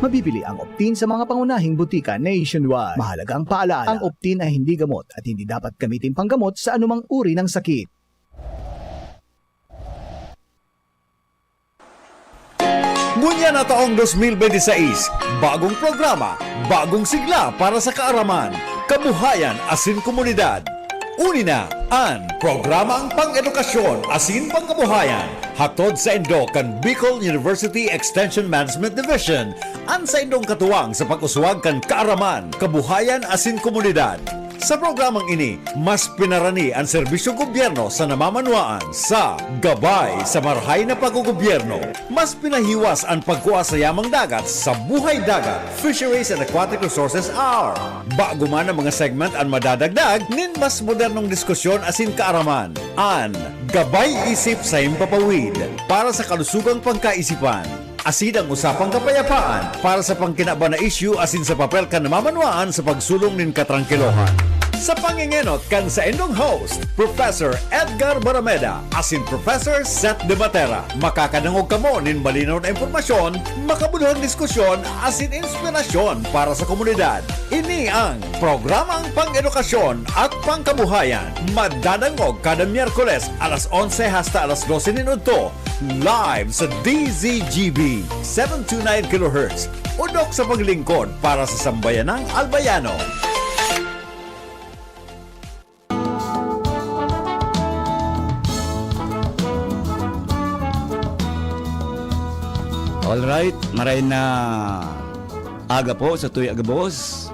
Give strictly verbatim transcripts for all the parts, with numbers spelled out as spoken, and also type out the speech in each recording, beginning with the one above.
Mabibili ang Optin sa mga pangunahing butika nationwide. Mahalagang paalaala, ang Optin ay hindi gamot at hindi dapat gamitin panggamot sa anumang uri ng sakit. Ngunyan na taong dos mil bente seis, bagong programa, bagong sigla para sa kaaraman, kabuhayan asin komunidad. Uni na an Programang Pang-edukasyon asin Pangkabuhayan, hatod saindo kan Bicol University Extension Management Division, an saindong katuwang sa pag-uswag kan kaaraman, kabuhayan asin komunidad. Sa programang ini, mas pinarani an serbisyong gobyerno sa namamanwaan sa Gabay sa Marahay na Paggogobyerno. Mas pinahiwas an pagkua sa yamang dagat sa Buhay Dagat, Fisheries and Aquatic Resources Hour. Bago man ang mga segment an madadagdag nin mas modernong diskusyon asin kaaraman. An Gabay Isip sa Himpapawid para sa kalusugang pangkaisipan. Asin ang usapang kapayapaan para sa pangkinaban na isyu asin sa papel kan namamanwaan sa pagsulong nin katrangkilohan. Sa pangengenot kan saindong host, Professor Edgar Barameda asin Professor Seth De Matera, makakadangog kamo nin malinaw na impormasyon, makabuluhang diskusyon asin inspirasyon para sa komunidad. Ini ang Programang Pang-edukasyon at Pangkabuhayan, madadangog kada Miyerkules alas onse hasta alas dose nin udto, live sa D Z G B, seven two nine kilohertz, udok sa paglingkod para sa sambayanang Albayano. Alright, maray na aga po sa Tuya Gabos.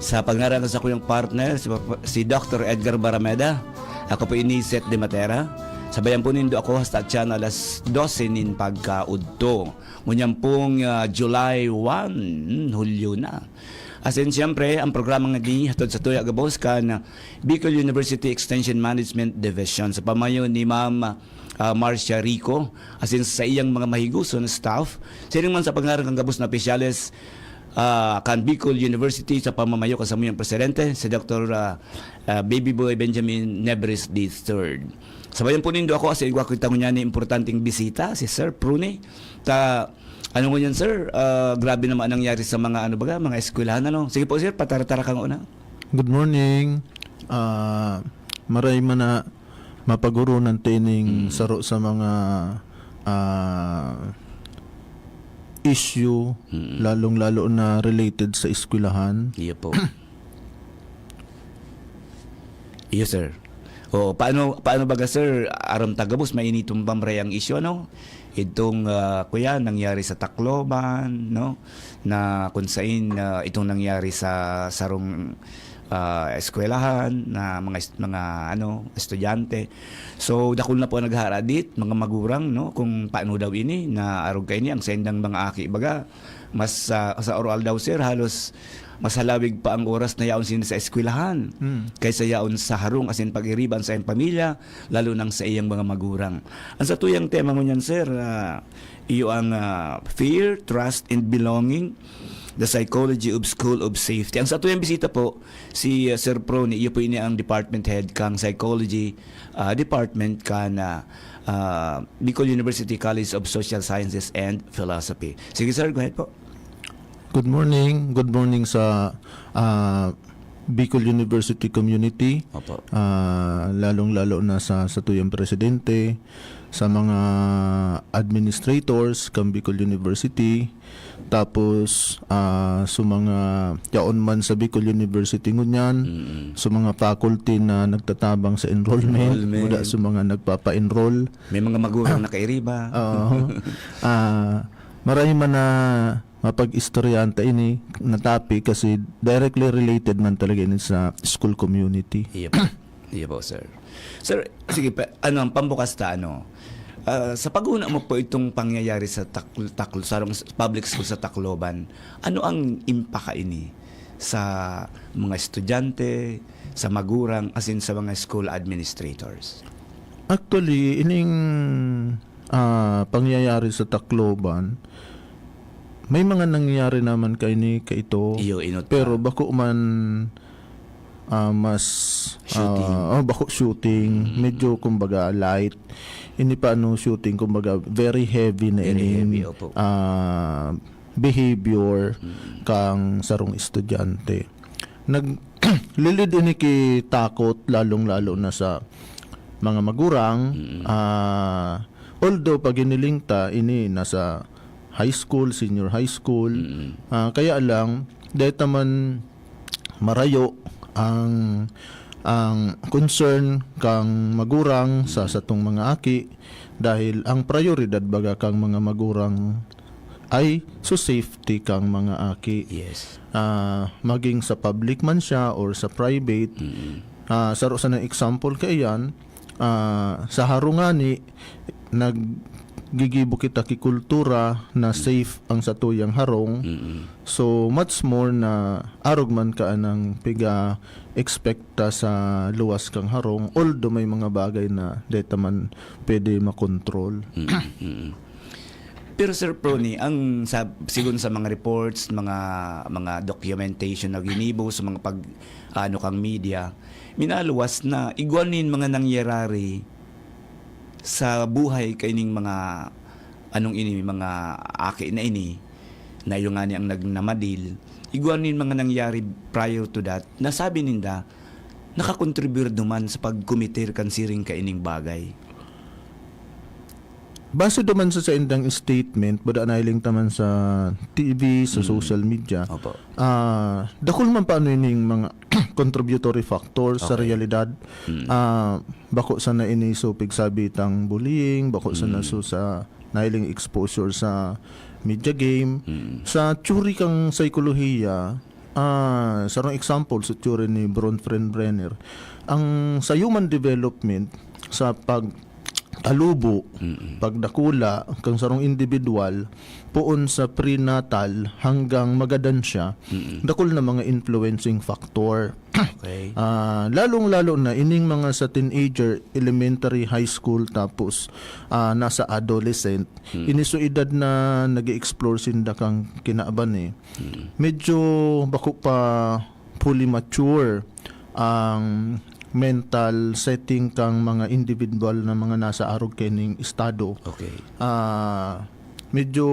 Sa pangaran sa kuyang partner, si, si Doctor Edgar Barameda, ako po ini Seth De Matera. Sabayan po nindo ako hasta tiyan alas dose nin pagkaudto. Ngunyan pong, ah, July one, hmm, Hulyo na. Asin, siyempre, ang programang ini hatod sa Tuya Gabos kan Bicol University Extension Management Division sa pamayo ni Ma'am, ah, Marcia Rico, asin sa iyang mga mahiguson na staff, siring man sa pangaran kan gabos na opisyales, ah, kan Bicol University sa pamamayo kan samuyang presidente, si Doctor, ah, ah, Baby Boy Benjamin Nebres the third. Sabayan po nindo ako sa igwa kitang ngunyan ni importanteng bisita, si Sir Prune. Ta, ano ngunyan, sir? Ah, grabe naman ang nangyari sa mga, ano baga, mga eskwelahan, ano? Sige po, sir, patara-tara kang una. Good morning. Ah, maray man na mapagurunan tining Mm. saro sa mga, ah, issue, Mm. lalong-lalo na related sa eskwelahan. Iya po. Iyo, sir. Oo, paano, paano baga, sir? Aram ta gabos, mainiton pa maray ang isyu, ano? Itong, ah, kuya, nangyari sa Tacloban, no? Na kung sain, ah, itong nangyari sa sarong, ah, eskwelahan na mga est-, mga, ano, estudyante. So, dakul na po ang naghaharadit, mga magurang, no? Kung paano daw ini, na arog kaini, ang saindang mga aki, baga, mas, ah, sa aroaldaw, sir, halos mas halawig pa ang oras na yaon sini sa eskwelahan Hmm. kaysa yaon sa harong asin pag-iriba an saiyang pamilya, lalo nang sa iyang mga magurang. Ang satuyang tema ngunyan, sir, ah, iyo ang, ah, Fear, Trust, and Belonging, The Psychology of School of Safety. Ang satuyang bisita po, si, ah, Sir Prone, iyo po ini ang department head kang psychology, ah, department kan, ah, ah, Bicol University College of Social Sciences and Philosophy. Sige, sir, go ahead po. Good morning. Good morning sa, ah, Bicol University community. Opo. Ah, lalong-lalo na sa satuyang presidente, sa mga administrators kan Bicol University, tapos, ah, sa mga yaon man sa Bicol University ngunyan, Mm. sa mga faculty na nagtatabang sa enrollment, Enrollment. mula sa mga nagpapa-enroll. May mga magurang nakairiba. Oo. Ah, maray man na mapag-istoryahan ta ini na topic kasi directly related man talaga ini sa school community. Iya po. Iya po, sir. Sir, sige pa, ano, ang pambukas ta, ano, ah, sa pag-una mo po itong pangyayari sa Tacl-, Taclo-, sarong s-, public school sa Tacloban, ano ang impaka ini sa mga estudyante, sa magurang, asin sa mga school administrators? Actually, ining, ah, pangyayari sa Tacloban, may mga nangyayari naman kaini, kaito. Iyo, inot pa. Pero bako man, ah, mas, Shooting. ah, oh, bako shooting. Mm. Medyo, kumbaga, light. Ini pa, ano, shooting, kumbaga, very heavy na Very ini. heavy, opo. Ah, behavior kang sarong estudyante. Naglilid ini ki takot, lalong-lalo na sa mga magurang. Ah, although pag hiniling ta, ini nasa high school, senior high school. Ah, kaya lang, dahil ta man marayo ang, ang concern kang magurang sa satong mga aki, dahil ang prayoridad baga kang mga magurang ay sa safety kang mga aki. Yes. Ah, maging sa public man siya or sa private. Ah, saro sa example kaiyan, ah, sa harong ngani, naggigibo kita ki kultura na safe ang satuyang harong. So, much more na arog man ka anang piga-expect ta sa luwas kang harong, although may mga bagay na deta man pwede makontrol. Mm-mm. Pero Sir Prony, ang sa, sigon sa mga reports, mga mga documentation na ginibo sa mga pag ano kang media, minaluwas na igwa nin mga nangyarari sa buhay kaining mga anong ini, mga aki na ini, na iyo ngani ang nagnamadil. Igwa nin mga nangyari prior to that, nasabi ninda, nakakontribir duman sa pagkometer kan siring kaining bagay. Base duman sa saindang statement, buda nahiling ta man sa T V, sa social media. Opo. Ah, dakul man paano ining mga contributory factors sa Okay. realidad. Ah, bako sana ini so pigsabi tang bullying, bako sana so sa nahiling exposure sa media game. Sa theory kang psychologiya, ah, sarong example sa theory ni Bronfenbrenner, ang sa human development, sa pag talubo, pagdakula kang sarong individual, poon sa prenatal hanggang magadan siya, dakul na mga influencing factor. Okay. Ah, lalong-lalo na ining mga sa teenager, elementary, high school, tapos ah, nasa adolescent, ini so edad na nag-explore sinda kang kinaban eh. Medyo bako pa fully mature ang mental setting kang mga individual na mga nasa arog kaining estado. Okay. Ah, medyo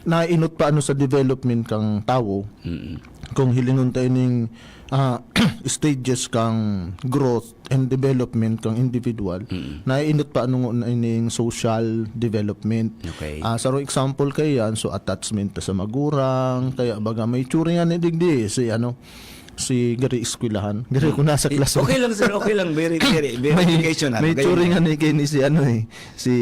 nainot pa ano sa development kang tawo. Mm-mm. Kung hilingon ta ining ah, stages kang growth and development kang individual, nainot pa ano na ining social development. Okay. Ah, sarong example kaiyan, so attachment ta sa magurang, kaya baga may theory nga ni digdi si ano, si gari eskwelahan. Gari ko nasa class. Okay lang, sir. Okay lang. Very, very, very may, educational. may Ganyan theory lang. Nga ni kay ni si ano eh, si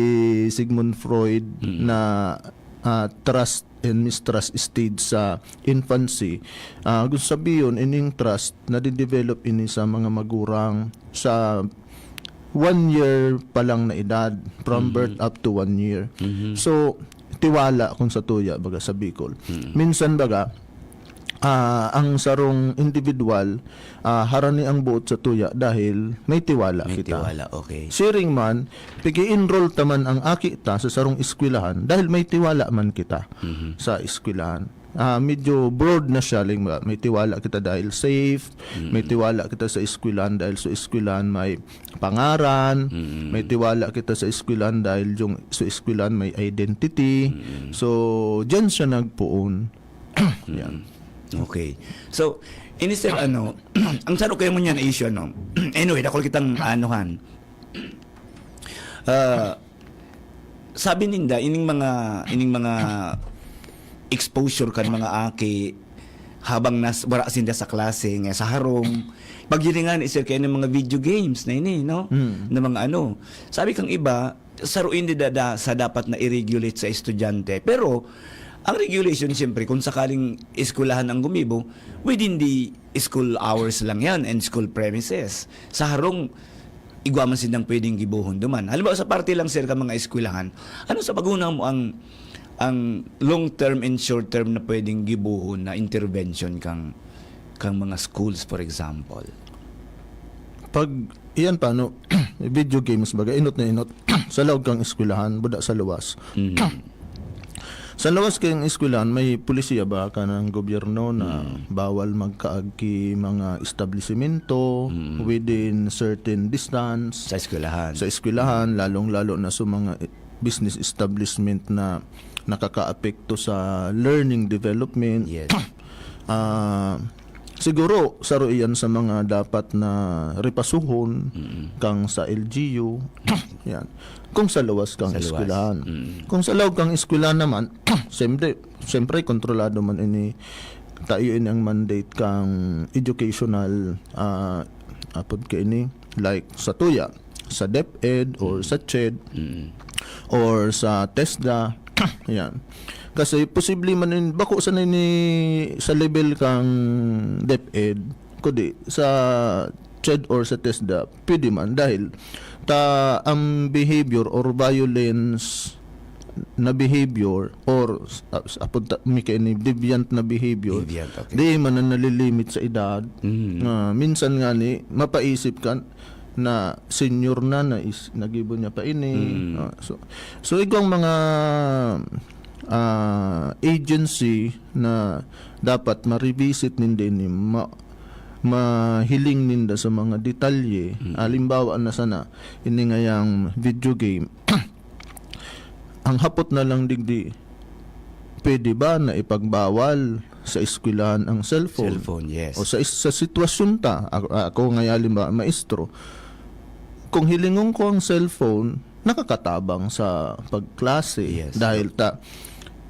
Sigmund Freud na ah, trust and mistrust stage sa infancy. Ah, gusto sabihin, ining trust nadidevelop ini sa mga magurang sa one year pa lang na edad, from birth up to one year. So, tiwala kung sa tuya, baga sa Bicol. Minsan baga, ah, ang sarong individual, ah, harani ang buot sa tuya dahil may tiwala May kita. Tiwala, okay. Siring man, pigi-enroll ta man ang aki ta sa sarong eskwelahan dahil may tiwala man kita sa eskwelahan. Ah, medyo broad na siya, like, may tiwala kita dahil safe, may tiwala kita sa eskwelahan dahil sa eskwelahan may pangaran, may tiwala kita sa eskwelahan dahil yung sa eskwelahan may identity. So, dyan siya nagpoon. Yan. Okay. So, ini sir, ano, ang saro kayo mo niyan na issue, ano? Anyway, dakol kitang anuhan. Ah, sabi ninda, ining mga, ining mga exposure kan mga aki, habang nas, wala sinda sa klase, nga sa harong, paghilingan ni sir kayo ng mga video games na ini, no? Na mga ano. Sabi kang iba, saruin di dada sa dapat na i-regulate sa estudyante. Pero, ang regulation, siyempre, kung sakaling eskwelahan ang gumibo, within the school hours lang yan and school premises. Sa harong, igwa man sindang pwedeng gibohon duman. Halimbawa, sa parte lang, sir, ka mga eskwelahan, ano sa paguna mo ang ang long term and short term na pwedeng gibohon na intervention kang kang mga schools, for example? Pag, iyan pa, no, video games, baga, inot na inot, sa laog kang eskwelahan, buda sa luwas. Sa lawas kang eskwelahan, may polisiya ba ka ng gobyerno na bawal magkaag ki mga establisimento within certain distance? Sa eskwelahan. Sa eskwelahan, lalong-lalo na sa mga business establishment na nakakaapekto sa learning development. Yes. Ah, siguro, saro iyan sa mga dapat na repasuhon Mm. kang sa L G U. Yan. Kung sa luwas kang Sa luwas. eskwelahan. Mm. Kung sa loob kang eskwelahan naman, siyempre, siyempre, kontrolado man ini, tayo ini ang mandate kang educational, ah, apod ka ini, like sa tuya, sa DepEd or sa CHED Mm. or sa TESDA. Yan. Kasi posible man in, bako sana ini sa level kang DepEd, kundi sa CHED or sa TESDA, pwede man dahil ta ang behavior or violence na behavior or s- apod ta, mi kaini deviant na behavior, Deviant, okay. Di man na nalilimit sa edad. Mm. Ah, minsan nga ni mapaisip ka na senior na, na is, nagibo niya pa ini. Mm. Ah, so, so igwang mga ah, agency na dapat ma-revisit ninda ini, ma- mahiling ninda sa mga detalye. Mm. Halimbawa na sana, ini ngayang video game. Ang hapot na lang digdi, pwede ba na ipagbawal sa eskwelahan ang cellphone? Cellphone, yes. O sa, sa sitwasyon ta, ako, ako nga halimbawa, maestro, kung hilingon ko ang cellphone, nakakatabang sa pagklase. Yes. Dahil ta,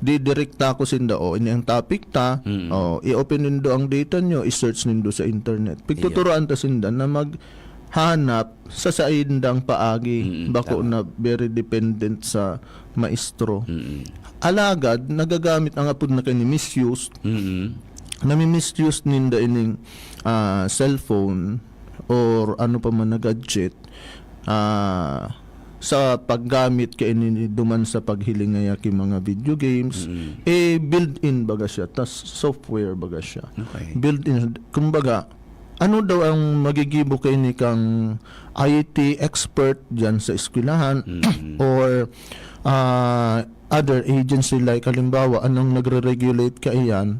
didirekta ko sinda, o, ini ang topic ta, Mm. o, i-open nindo ang data nyo, i-search nindo sa internet. Pigtuturoan ta sinda na maghanap sa saindang paagi, Mm, bako tama. na very dependent sa maestro. Mm. Alagad, nagagamit ang apod na kani misuse, Mm. nami-misuse ninda ining ah, cellphone or ano pa man na gadget ah, sa paggamit kaini duman sa paghiling ngaya ki mga video games, Mm. eh, built-in baga siya, tas software baga siya. Okay. Built-in, kumbaga, ano daw ang magigibo kaini kang I T expert diyan sa eskwelahan Mm. or ah, other agency, like halimbawa, anong nagre-regulate kaiyan?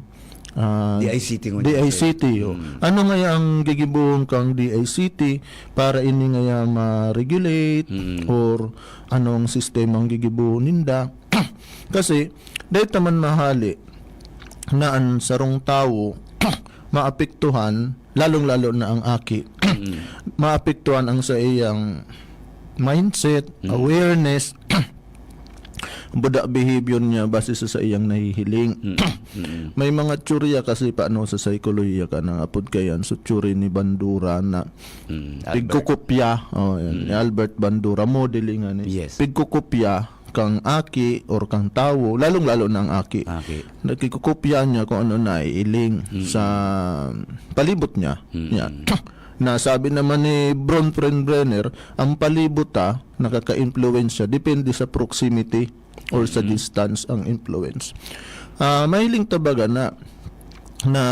Ah, D I C T ngunyan. D I C T, oh. Mm. Ano ngaya ang gigibohon kang D I C T para ini ngaya ma-regulate Mm. or anong sistema ang gigibohon ninda? Kasi, dahil ta man mahali na ang sarong tawo maapektuhan, lalong-lalo na ang aki, Mm. maapektuhan ang sa iyang mindset, Mm. awareness, buda behavior niya base sa, sa iyang nahihiling. Mm. Mm. May mga teorya kasi paano sa psychology ka nang apod kayan. So, theory ni Bandura na Mm. Albert. pigkukopya. Oh, yan. Mm. Ni Albert Bandura, modeling nga ni. Yes. Pigkukopya kang aki or kang tawo, lalong-lalo na ang aki. Okay. Nakikukopya niya kung ano naiiling Mm. sa palibot niya. Mm. Yan. Na sabi naman ni Bronfenbrenner, ang palibot ta nakaka-influence siya depende sa proximity or sa Mm. distance ang influence. Ah, mahiling ta baga na na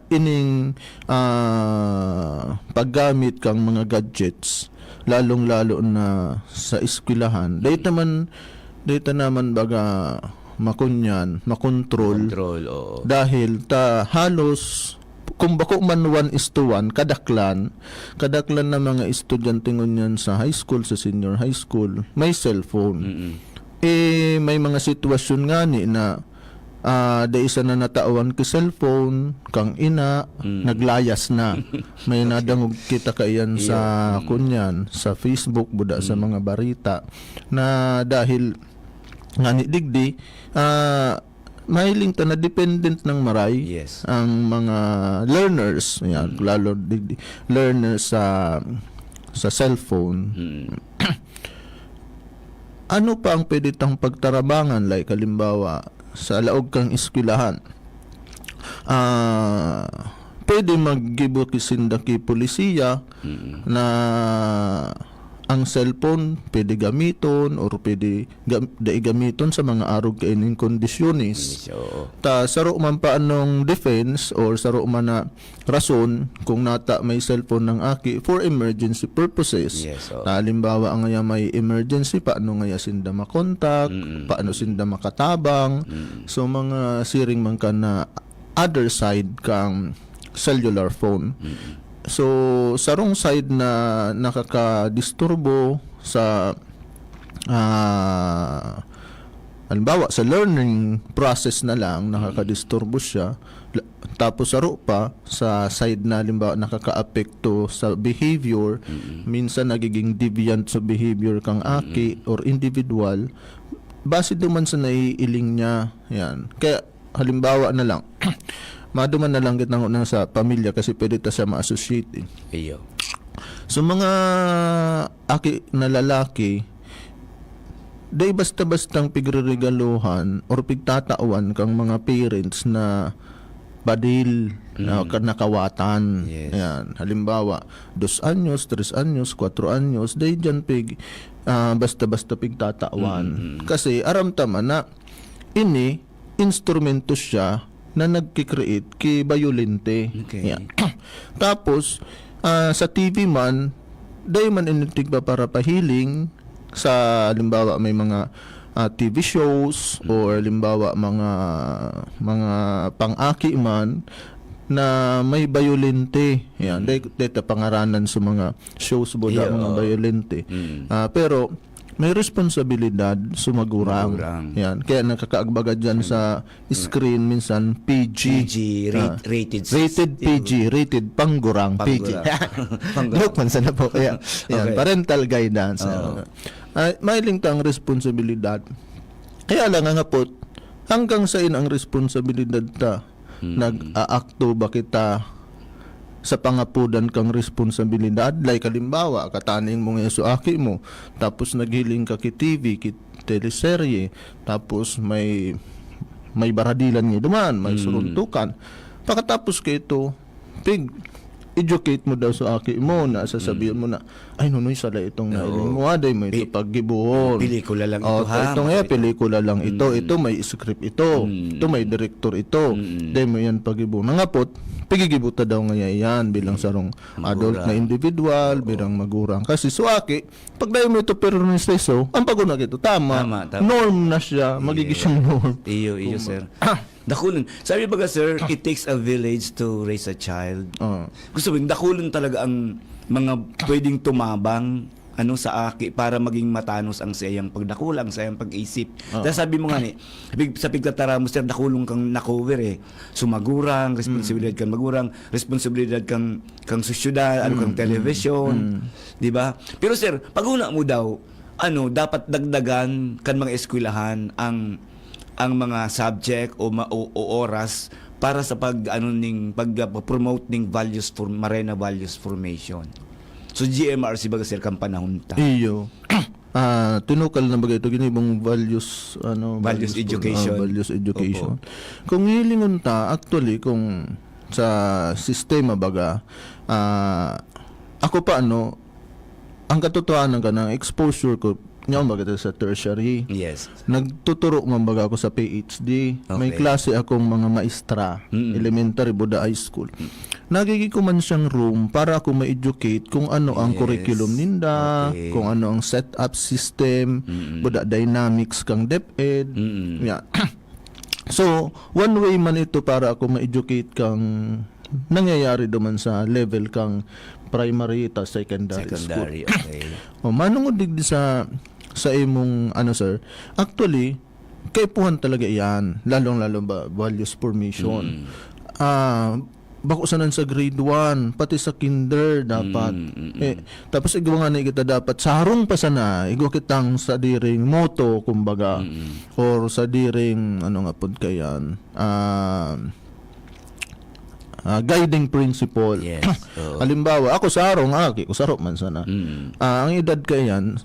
ining ah, paggamit kang mga gadgets, lalong-lalo na sa eskwelahan. Dahil naman, dahil naman baga makunyan, makontrol. Control, oo. Dahil ta halos, kung bako man one is to one, kadaklan, kadaklan na mga estudyante ngunyan sa high school, sa senior high school, may cellphone. Mm-mm. Eh, may mga sitwasyon nga ni na ah, dai sana natawan ki cellphone, kang ina, Mm. naglayas na. May nadangog kita kaiyan sa Iyo. Mm. kunyan, sa Facebook, buda sa Mm. mga barita, na dahil nga ni digdi, ah, mahiling ta na dependent ng maray Yes. ang mga learners, yan, Mm. lalo digdi, learners sa sa cellphone. Mm. Ano pa ang pwede tang pagtarabangan? Like, halimbawa, sa laog kang eskwelahan, ah, pwede maggibo ki sinda ki polisiya Mm. na ang cellphone pwede gamiton or pwede gam- dai gamiton sa mga arog kaining kondisyones. Yes, oo. Ta saro man pa anong defense or saro man na rason kung nata may cellphone ng aki for emergency purposes. Yes, oo. Na halimbawa ngaya may emergency, paano ngaya sinda makontak, Mm. paano sinda makatabang. Mm. So, mga siring man ka na other side kang cellular phone. Mm. So, sarong side na nakakadisturbo sa ah, halimbawa, sa learning process na lang, nakakadisturbo siya. La-, tapos saro pa, sa side na, halimbawa, nakakaapekto sa behavior, minsan nagiging deviant sa behavior kang aki or individual, base duman sa naiiling niya. Yan. Kaya, halimbawa na lang, maduman na lang kita ngona sa pamilya kasi pwede ta siya ma-associate eh. Iyo. So, mga aki na lalaki, dai basta-bastang pigreregaluhan or pigtatawan kang mga parents na badil na ka-, nakawatan. Yes. Yan. Halimbawa, dos anyos, tres anyos, kuwatro anyos, dai diyan pig, ah, basta-basta pigtatawan. Kasi aram ta man na ini instrumento siya na nagki-create ki bayolente. Okay. Yan. Tapos, ah, sa T V man, dai man ini tigpaparapahiling sa, halimbawa, may mga, ah, T V shows or, halimbawa, mga mga pang-aki man na may bayolente. Yan. Dai, dai ta pangaranan sa mga shows buda Iyo. mga bayolente. Mm. Ah, pero may responsibilidad sa magurang. Magurang. Yan. Kaya nakakaagbaga dyan sa screen minsan P G. P G, Ah, rate- rated rated P G, rated panggurang, P G. Panggurang. Panggurang. Joke man sana po. Kaya, yan, Okay. parental guidance. Oo. Ah, may lingtang responsibilidad. Kaya lang, ang apot, hanggang sain ang responsibilidad ta? Nag-aakto ba kita sa pangapodan kang responsibilidad? Like, halimbawa, kataning mo ngayon sa aki mo, tapos naghiling ka ki T V, ki teleserye, tapos may may baradilan nga duman, may suruntukan. Pagkatapos ka ito, pig educate mo daw sa aki mo na sasabihin mo na, "Ay, Nonoy, sala itong nailing mo, ha, dai mo ito Pi- paggibohon." pelikula lang Oh, ito, ha? Ito nga, pelikula lang ito. Ito may script ito. Ito may director ito. Dai mo yan paggibohon. Nangapot, pigigibo ta daw nga yan bilang sarong adult na individual, bilang magurang. Kasi so aki, pag dai mo ito peroniseso, ang paguna ito, tama. Tama, tama. Norm na siya. Magiging siyang norm. Iyo, iyo, sir. Dakulon. Sabi baga, sir, it takes a village to raise a child. Oo. Gusto mo, dakulon talaga ang mga pwedeng tumabang ano sa aki para maging matanos ang sayang pagdakula, ang sayang pag-isip. Dahil sabi mo nga ni, pig- sa pigtatara mo, sir, dakulon kang nakover eh. So magurang, responsibilidad kang magurang, responsibilidad kang kang sosyedad, ano kang television, di ba? Pero sir, pag una mo daw, ano, dapat dagdagan kan mga eskwelahan ang ang mga subject o, ma- o, o oras para sa pag ano ning pag uh, promote ning values form Marena values formation. So G M R C baga sir kan panahon ta. Iyo. Ah, tinukal na bagay ito, ginibong values, ano, Values for- education. Ah, values education. Kung hilingon ta, actually, kung sa sistema baga, ah, ako pa, ano, ang katotohanan ka ng exposure ko, niya baga sa tertiary. Yes. Nagtuturo man baga ako sa P H D. May Okay. klase akong mga maestra, Mm-mm. elementary, buda high school. Nagiging ko man siyang room para ako ma-educate kung ano ang Yes. curriculum ninda, Okay. kung ano ang setup system, Mm-mm. buda dynamics kang DepEd. Mm-mm. Yeah. So, one way man ito para ako ma-educate kang nangyayari duman sa level kang primary ta secondary, Secondary, school. Okay. O, manungod digdi sa sa imong ano, sir. Actually, kaipuhan talaga iyan, lalong-lalo ba values formation. Mm. Ah, bako sanan sa grade one, pati sa kinder dapat. Mm, mm, mm. Eh, tapos igwa nga na kita dapat, sarong pa sana, igwa kitang sadiring motto, kumbaga, Mm. or sadiring, ano nga pod kayan, ah, ah, guiding principle. Yes. Oo. Halimbawa, ako sarong, aki ko saro man sana. Mm. Ah, ang edad kayan,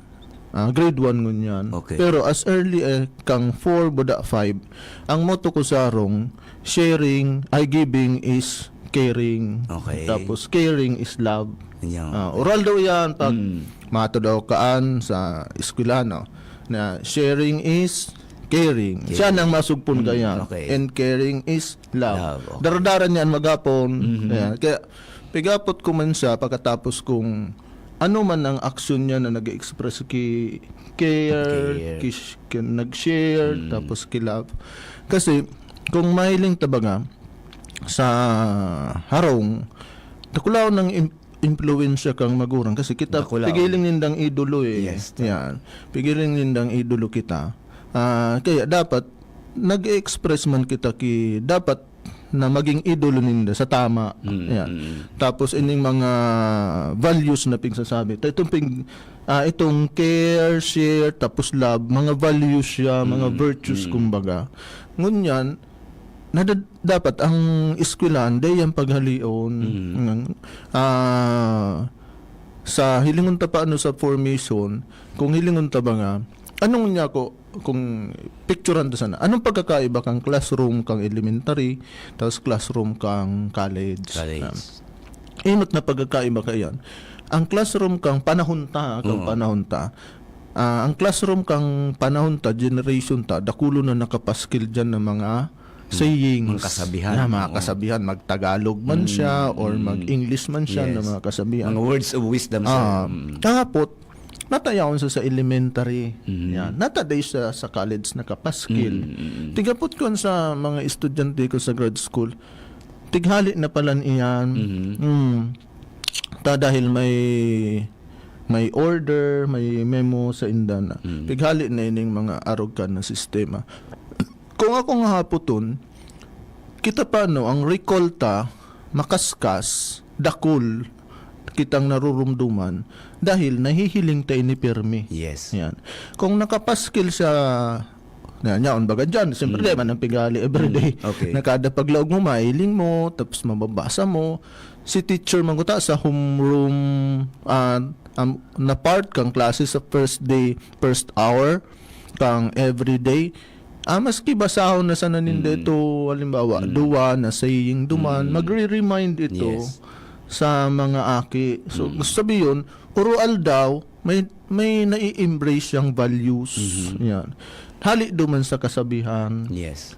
ah, grade one ngunyan. Okay. Pero as early eh, kang four, buda five, ang motto ko sarong, sharing, ay giving is caring. Okay. Tapos caring is love. Yan. Ah, oral daw yan pag Mm. mato daw kaan sa eskwela, no? Na sharing is caring. Siya Caring. nang masugpon Mm, kaya. okay. And caring is love. Love, okay. Daradaran niya an maghapon. Mhm. Ayan. Kaya pigapot ko man siya pagkatapos kung ano man ang aksyon niya na nag-express ki care, Care. ki, ki, nag-share, Mm. tapos ki love. Kasi kung mahiling ta baga sa harong, dakulaw ng im- impluwensya kang magurang kasi kita Dakulaw. pigiling nindang idolo eh. Yes. Yan. Pigiling nindang idolo kita. Ah, kaya dapat nag-e-express man kita ki dapat na maging idolo ninda sa tama. Mm, Yan. mm. Tapos ining mga values na pigsasabi. Ta itong pig ah, itong care, share, tapos love, mga values siya, mga Mm, virtues mm. kumbaga. Ngunyan, nadad dapat ang eskwelahan, dai yan paghalion. Mm. Ngan, ah, sa hilingon ta pa ano sa formation, kung hilingon ta ba nga, anong niya ko, kung picturean ta sana, anong pagkakaiba kang classroom kang elementary, tapos classroom kang college? College. Ah, inot na pagkakaiba kaiyan. Ang classroom kang panahon ta, kang Oo. panahon ta, ah, ang classroom kang panahon ta, generation ta, dakulo na nakapaskil diyan ng mga Mm. sayings. Mga kasabihan. Yeah, mga Oo. kasabihan. Mag-Tagalog man Mm, siya or mm. mag-English man siya na Yes. mga kasabihan. Mga words of wisdom, sir. Ah, Mm. kahapot, nata yaon sa, sa elementary. Mm. Yan. Nata day sa, sa college nakapaskil. Mm, mm, mm. Tigapot ko sa mga estudyante ko sa grad school, tighali na pala iyan. Mm. Mm. Ta dahil may, may order, may memo sa inda na. Mm. Tighali na ining mga arog ka na sistema. Kung ako nga haputon, kita pa, no, ang recall ta, makaskas, dakul, kitang narurumduman, dahil nahihiling ta ini pirmi. Yes. Yan. Kung nakapaskil sa, na, yaon baga dyan, siyempre, Mm. di man ang pighali everyday. Mm, okay. Na kada paglaog mo, mahiling mo, tapos mababasa mo. Si teacher man kuta sa homeroom, ah, am, na part kang klase sa first day, first hour, kang everyday. Ah, maski basahon na sana ninda Mm. ito, halimbawa, Mm. duwa na saying duman, Mm. magre-remind ito Yes. sa mga aki. So, Mm. gusto sabihin, oro aldaw, may, may nai-embrace siyang values. Mhm. Yan. Hali duman sa kasabihan. Yes.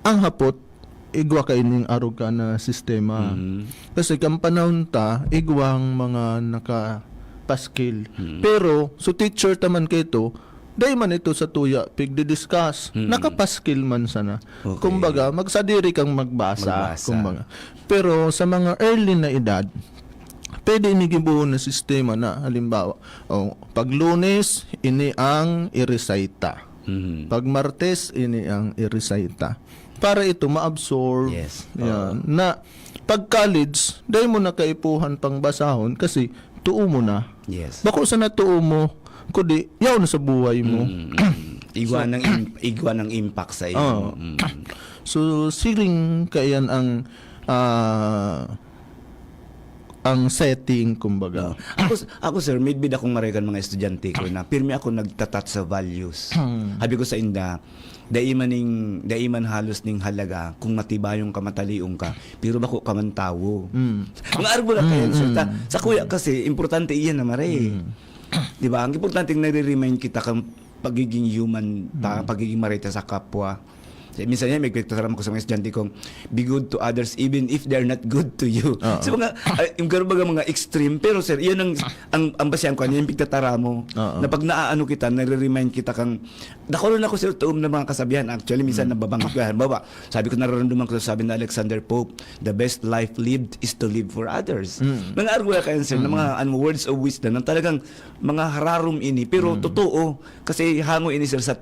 Ang hapot, igwa kaining arog ka na sistema. Mhm. Kasi kang panahon ta, igwang mga nakapaskil. Mhm. Pero, so teacher ta man kaito, dai man ito sa tuya, pigdi-discuss. Mhm. Nakapaskil man sana. Okay. Kumbaga, magsadiri kang magbasa. Magbasa. Kumbaga. Pero sa mga early na edad, pwede ini gibohon na sistema na, halimbawa, oh, pag Lunes, ini ang i-recite ta. Mhm. Pag Martes, ini ang i-recite ta. Para ito ma-absorb. Yes. Yan. Oo. Na pag college, dai mo na kaipuhan pang basahon kasi tuo mo na. Yes. Bako sana tuo mo, kundi yaon na sa buhay mo. Mm, mm. Igwa So ng im-, igwa ng impact sa imo. Oo. Mm. So, siring kaiyan ang, ah, ang setting, kumbaga. Oo. Ako, s-, ako, sir, midbid akong maray kan mga estudyante ko na pirmi ako nagtatat sa values. Hmm. Sabi ko sa inda, "Dai man ning, dai man halos ning halaga kung matibayon ka, matalion ka, pero bako ka man tawo." Mm. Mga argo lang kaya, Mm, sir. Ta-, mm. sa kuya kasi, importante iyan na maray. Mm. Di ba? Ang importante, nare-remind kita kang pagiging human ta, Mm. pagiging maray ta sa kapwa. Minsan yan, may pagtataram ko sa mga estudyante kong, "Be good to others even if they're not good to you." Oo. So, mga, ay, yung garo baga mga extreme. Pero, sir, yan ang, ang, ang basehan ko, ano yung pagtatara mo? Oo. Na pag naaano kita, nare-remind kita kang, nakulo na ko, sir, tuom na mga kasabihan. Actually, minsan Mm. nababanggit ko. Halimbawa, sabi ko, nararamdaman ko, sabi ni Alexander Pope, "The best life lived is to live for others." Mm. Mga argo na kayo, sir, na Mm. mga, ano, words of wisdom na talagang mga hararom ini, pero Mm. totoo. Kasi hango ini, sir, sa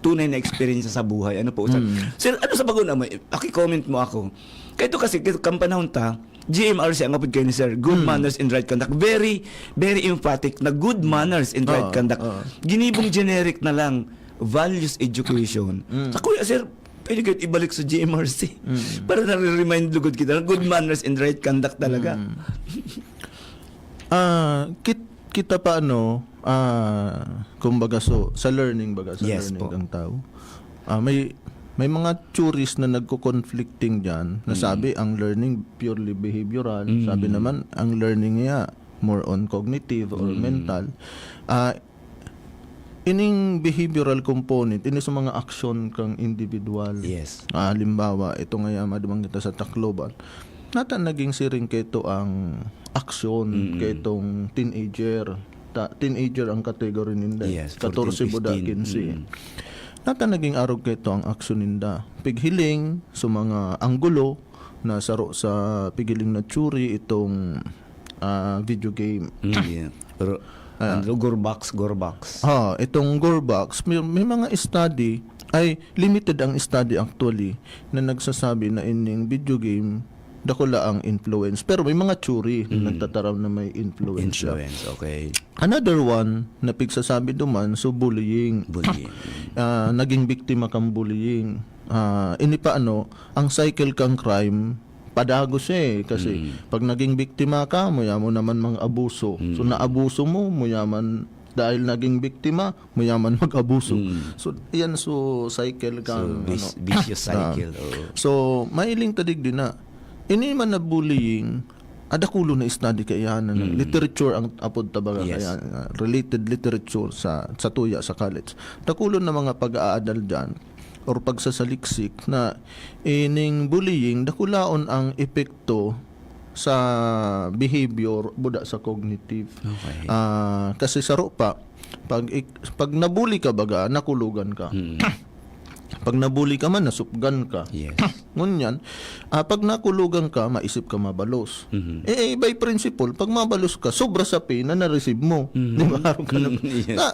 tunay na eksperyensya sa buhay. Ano po, sir? Mm. Sir, ano sa pag-una mo? Paki-comment mo ako. Kaya ito kasi, kang panahon ta, G M R C ang apod kayo ni sir. Good Mm. manners and right conduct. Very, very emphatic na good manners and right Oo, conduct. oo. Ginibong generic na lang, values education. Mm. Sa kuya, sir, pwede kayo ibalik sa G M R C. Mm. Para nare-remind lugod kita na good manners and right conduct talaga. Mm. Ah, kit-, kita pa ano, ah, kumbaga so, sa learning baga, sa Yes learning po. ng tao. Ah, may, may mga theories na nagko-conflicting diyan, na Mm. sabi ang learning purely behavioral, sabi Mm. naman ang learning niya more on cognitive or Mm. mental. Ah, ining behavioral component, ini sa mga aksyon kang individual. Yes. Ah, halimbawa, ito nga yaman, di ba, kita sa Tacloban. Nata naging siring kaito ang aksyon Mm. kaitong teenager. Ta-, teenager ang category ninda. Yes, katorse buda, fourteen, fifteen. kinse. Mm. Nata naging arog kaito ang aksyon ninda. Pighiling sa mga anggulo na saro sa pighiling na theory itong, ah, video game. Mm, yeah. Pero Ah. Ano, Gorbox, Gorbox. Ah, itong Gorbox, may, may mga study, ay limited ang study actually, na nagsasabi na ining video game, dakula ang influence. Pero may mga theory na Hmm. nagtataram na may influence siya. Influence, okay. Another one na pigsasabi duman, so bullying. Bullying. Ah, naging biktima kang bullying. Ah, ini pa ano, ang cycle kang crime, padagos siya eh. Kasi Mm. pag naging biktima ka, muya mo naman mang abuso. So, Mm. naabuso mo, muya man dahil naging biktima, muya man mag-abuso. Mm. So, yan, so cycle So, kang, bis-, ano, vicious ah. cycle, oo. So, mailing ta digdi na. Ini man na bullying, adakulo na study kaiyan, ano, Mm. literature ang apod ta baga Yes. kaiyan, ah, related literature sa, sa tuya sa college. Dakulo na mga pag-aadal diyan or pagsasaliksik na ining bullying, dakulaon ang epekto sa behavior, buda sa cognitive. Okay. Ah, kasi saro pa, pag ik-, pag nabully ka baga, nakulugan ka. Mm. Pag nabully ka man, nasupgan ka. Yes. Ngunyan, ah, pag nakulugan ka, maisip ka mabalos. Mhm. Eh, eh, by principle, pag mabalos ka, sobra sa pain na na-receive mo. Mhm. Di ba? Harong ka na, Mm, yes. na,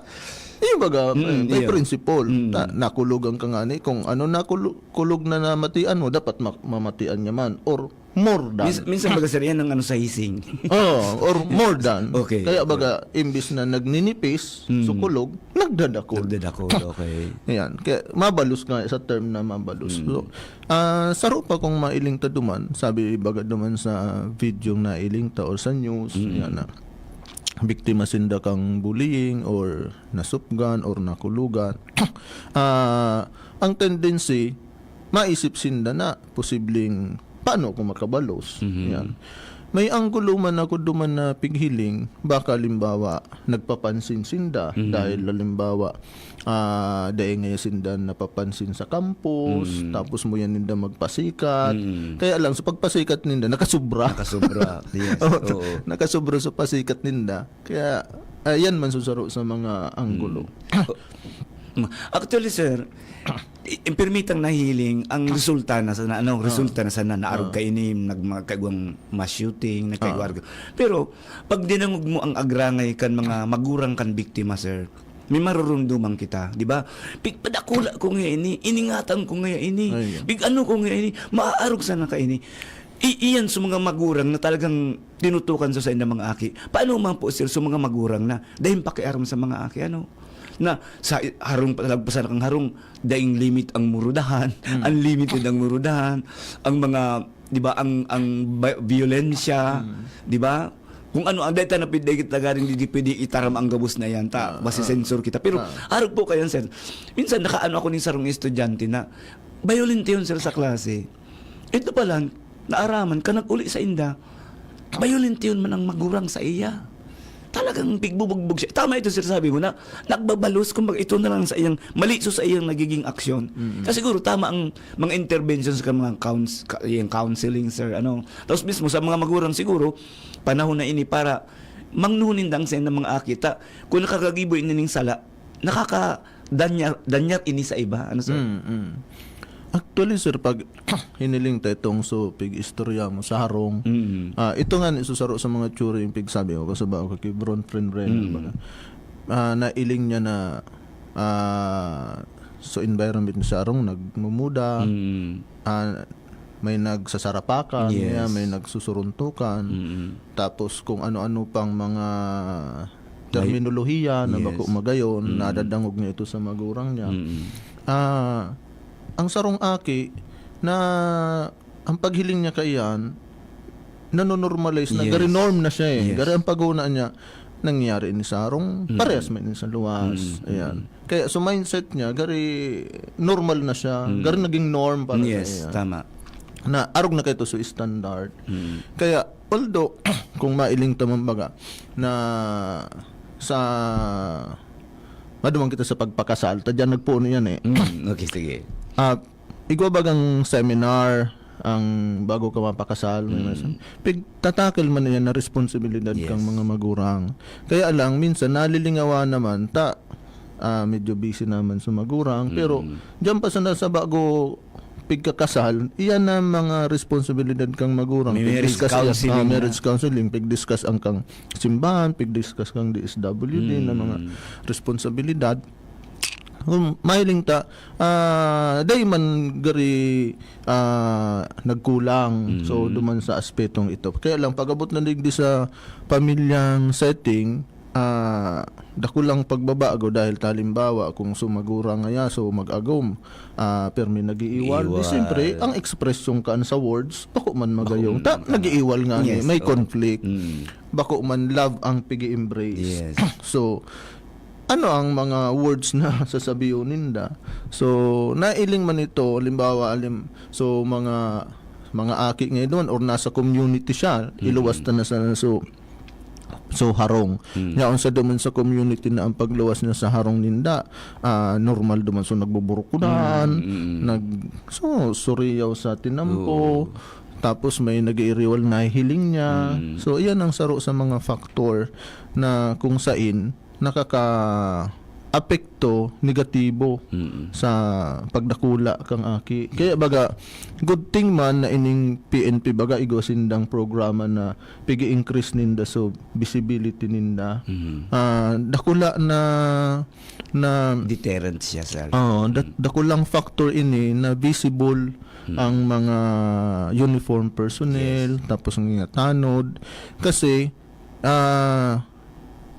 yun baga, Mm, eh, by yeah. principle, Mm. na, nakulugan ka nga ni, kung ano nakulu-, kulog na namatian mo, dapat ma-, mamatian niya man. Or more than. Mins-, minsan baga, sir, yan ang ano sa hising. Oo, or more than. Okay, Kaya okay. baga, imbis na nagninipis, Mm. sukulog, nagdadakol. Nagdadakol, okay. Ayan. Kaya mabalos nga sa term na mabalos. Mm. So, ah, saro pa kung mailing ta duman, sabi baga duman sa video na iling ta or sa news, Mm. yan na. Biktima sinda kang bullying or nasupgan or nakulugan. Ah, ang tendency, maisip sinda na posibleng, "Paano ako makabalos?" Mhm. Yan. May anggulo man ako duman na pighiling, baka halimbawa, nagpapansin sinda Mhm. dahil halimbawa, ah, dai ngaya sinda napapansin sa campus, Mm. tapos muyan ninda magpasikat. Mm. Kaya lang, sa pagpasikat ninda, nakasubra. Nakasubra, yes. Oo, Oo. nakasubra sa pasikat ninda. Kaya, ayan man susaro sa mga anggulo. Mm. Actually, sir, i-, pirmitang nahiling ang resulta na sana, ano, Ah. resulta na sana, naarog Ah. kaini, nag-, mga kaigwang mass shooting, nagkaigwa Ah. arog. Pero, pag dinangog mo ang agrangay kan mga magurang kan biktima, sir, may marurumduman kita, di ba? Pig-, padakula ko nga ini, iningatan ko nga ini, Ay, yeah. pig-ano ko nga ini, maaarog sana kaini. I-, iyan sa mga magurang na talagang tinutukan sa saindang mga aki. Paano man po, sir, sa mga magurang na dahil pakiaram sa mga aki, ano? Na sa i-, harong, lagpasan kang harong, daing limit ang murudahan, Mm. unlimited ang murudahan, ang mga, di ba, ang, ang bi-, violensya, Mm. di ba? Kung ano, ang data na pwede kita garing di, di pwede itaram ang gabos na yan, ta, Ah, basi ah. sensor kita. Pero, Ah. arog po kayo, sir. Minsan, nakaano ako ning sarong estudyante na violent yun, sir, sa klase. Ito pa lang, naaraman ka, nag-uli sa inda. Violent yun man ang magurang sa iya. Talagang pigbubugbog siya. Tama ito, sir, sabi mo na, nagbabalos, kumbaga ito na lang sa iyang, mali so sa iyang nagiging aksyon. Mm. Kasi siguro tama ang mga interventions ka, mga couns-, ka-, yung counseling, sir, ano. Tapos mismo sa mga magurang siguro, panahon na ini para mangnuhon nindang sa mga akita. Kung nakakagibo ini ning sala, nakaka-, danyar, danyar ini sa iba. Ano, sir? Mm, mm. Actually, sir, pag hiniling ta itong so, pig-istorya mo sa harong, Mm. ah, ito nga ni susaro sa mga theory yung pigsabi ko, kasi ba ako kay Bron Friend Ren, Mm. baga, ah, nailing niya na, ah, so environment sa harong, nagmumuda, Mm. ah, may nagsasarapakan, Yes. niya, may nagsusuruntukan, Mm. tapos kung ano-ano pang mga May terminolohiya na Yes. bako magayon, Mm. nadadangog niya ito sa magurang niya. Mm. Ah, ang sarong aki na ang paghiling niya kaiyan, nanonormalize na, Yes. gari norm na siya eh. Yes. Gari ang paguna niya, nangyayari ini sa harong, Mm. parehas man ini sa luwas. Mm. Ayan. Kaya sa mindset niya, gari normal na siya, Mm. gari naging norm para Yes, sa iya. tama. Na arog na kayo to sa standard. Mm. Kaya, although, kung mailing ta man baga, na sa, maduman kita sa pagpakasal, ta diyan nagpuon yan eh. Mm, okay, sige. Ah, igwa bagang seminar, ang bago ka mapakasal, may Mm. mas-, pigtatakil man yan na responsibilidad Yes. kang mga magurang. Kaya lang, minsan, nalilingawa naman, ta, ah, medyo busy naman sa magurang, pero Mm. diyan pa sana sa bago pigkakasal, iyan na mga responsibilidad kang magurang. May marriage Pigdiskas iyan, counseling ah, na. Marriage counseling, pigdiskas ang kang simbahan, pigdiskas kang D S W D na mga Hmm. responsibilidad. Kung mahiling ta, ah, dai man gari, ah, nagkulang. So, Hmm. duman sa aspetong ito. Kaya lang, pag-abot na digdi sa pamilyang setting, ah, dakulang pagbabago dahil ta, halimbawa, kung sumagura ngaya, so mag-agom, ah, permi nag-iiwal. Di Iiwal. siyempre, ang ekspresyon kan sa words, bako man magayong. Bako man, Ta, ah, nag-iiwal nga ni, yes, may oh. conflict. Mm. Bako man love ang pigi-embrace. Yes. So, ano ang mga words na sasabihon ninda? So, nailing man ito, halimbawa, alim, so, mga, mga aki ngayon or nasa community siya, iluwas Mm. ta na sa, so, so, harong. Mm. Yaon sa duman sa community na ang pagluwas niya sa harong ninda, ah, normal duman. So, nagbuburukudan, Mm, mm, mm. nag-, so, suriyaw sa tinampo, Oo. tapos may nag-iiriwal na hiling niya. Mm. So, iyan ang saro sa mga factor na kung sain nakaka-apekto negatibo Mm. sa pagdakula kang aki. Kaya baga, good thing man na ining P N P baga igwa sindang programa na pigi-increase ninda, so visibility ninda. Mm. Ah, dakula na, na Deterrent siya, sir. Oo, da-, Mm. dakulang factor ini na visible Mm. ang mga uniform personnel, Yes. tapos ang mga tanod. Kasi, ah,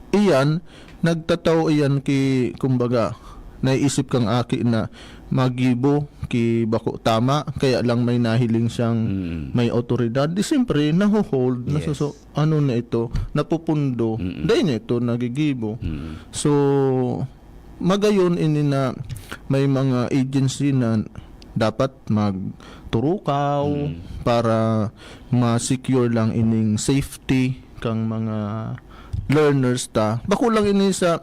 iyan, nagtatao iyan ki, kumbaga, naiisip kang aki na magibo ki bako tama, kaya lang may nahiling siyang Mm. may awtoridad. Di siyempre, naho-hold, Yes. nasuso-, ano na ito, napupundo. Mm. Dahil na ito nagigibo. Mm. So, magayon ini na may mga agency na dapat magturukaw Mm. para ma-secure lang ining safety kang mga learners ta. Bako lang ini sa,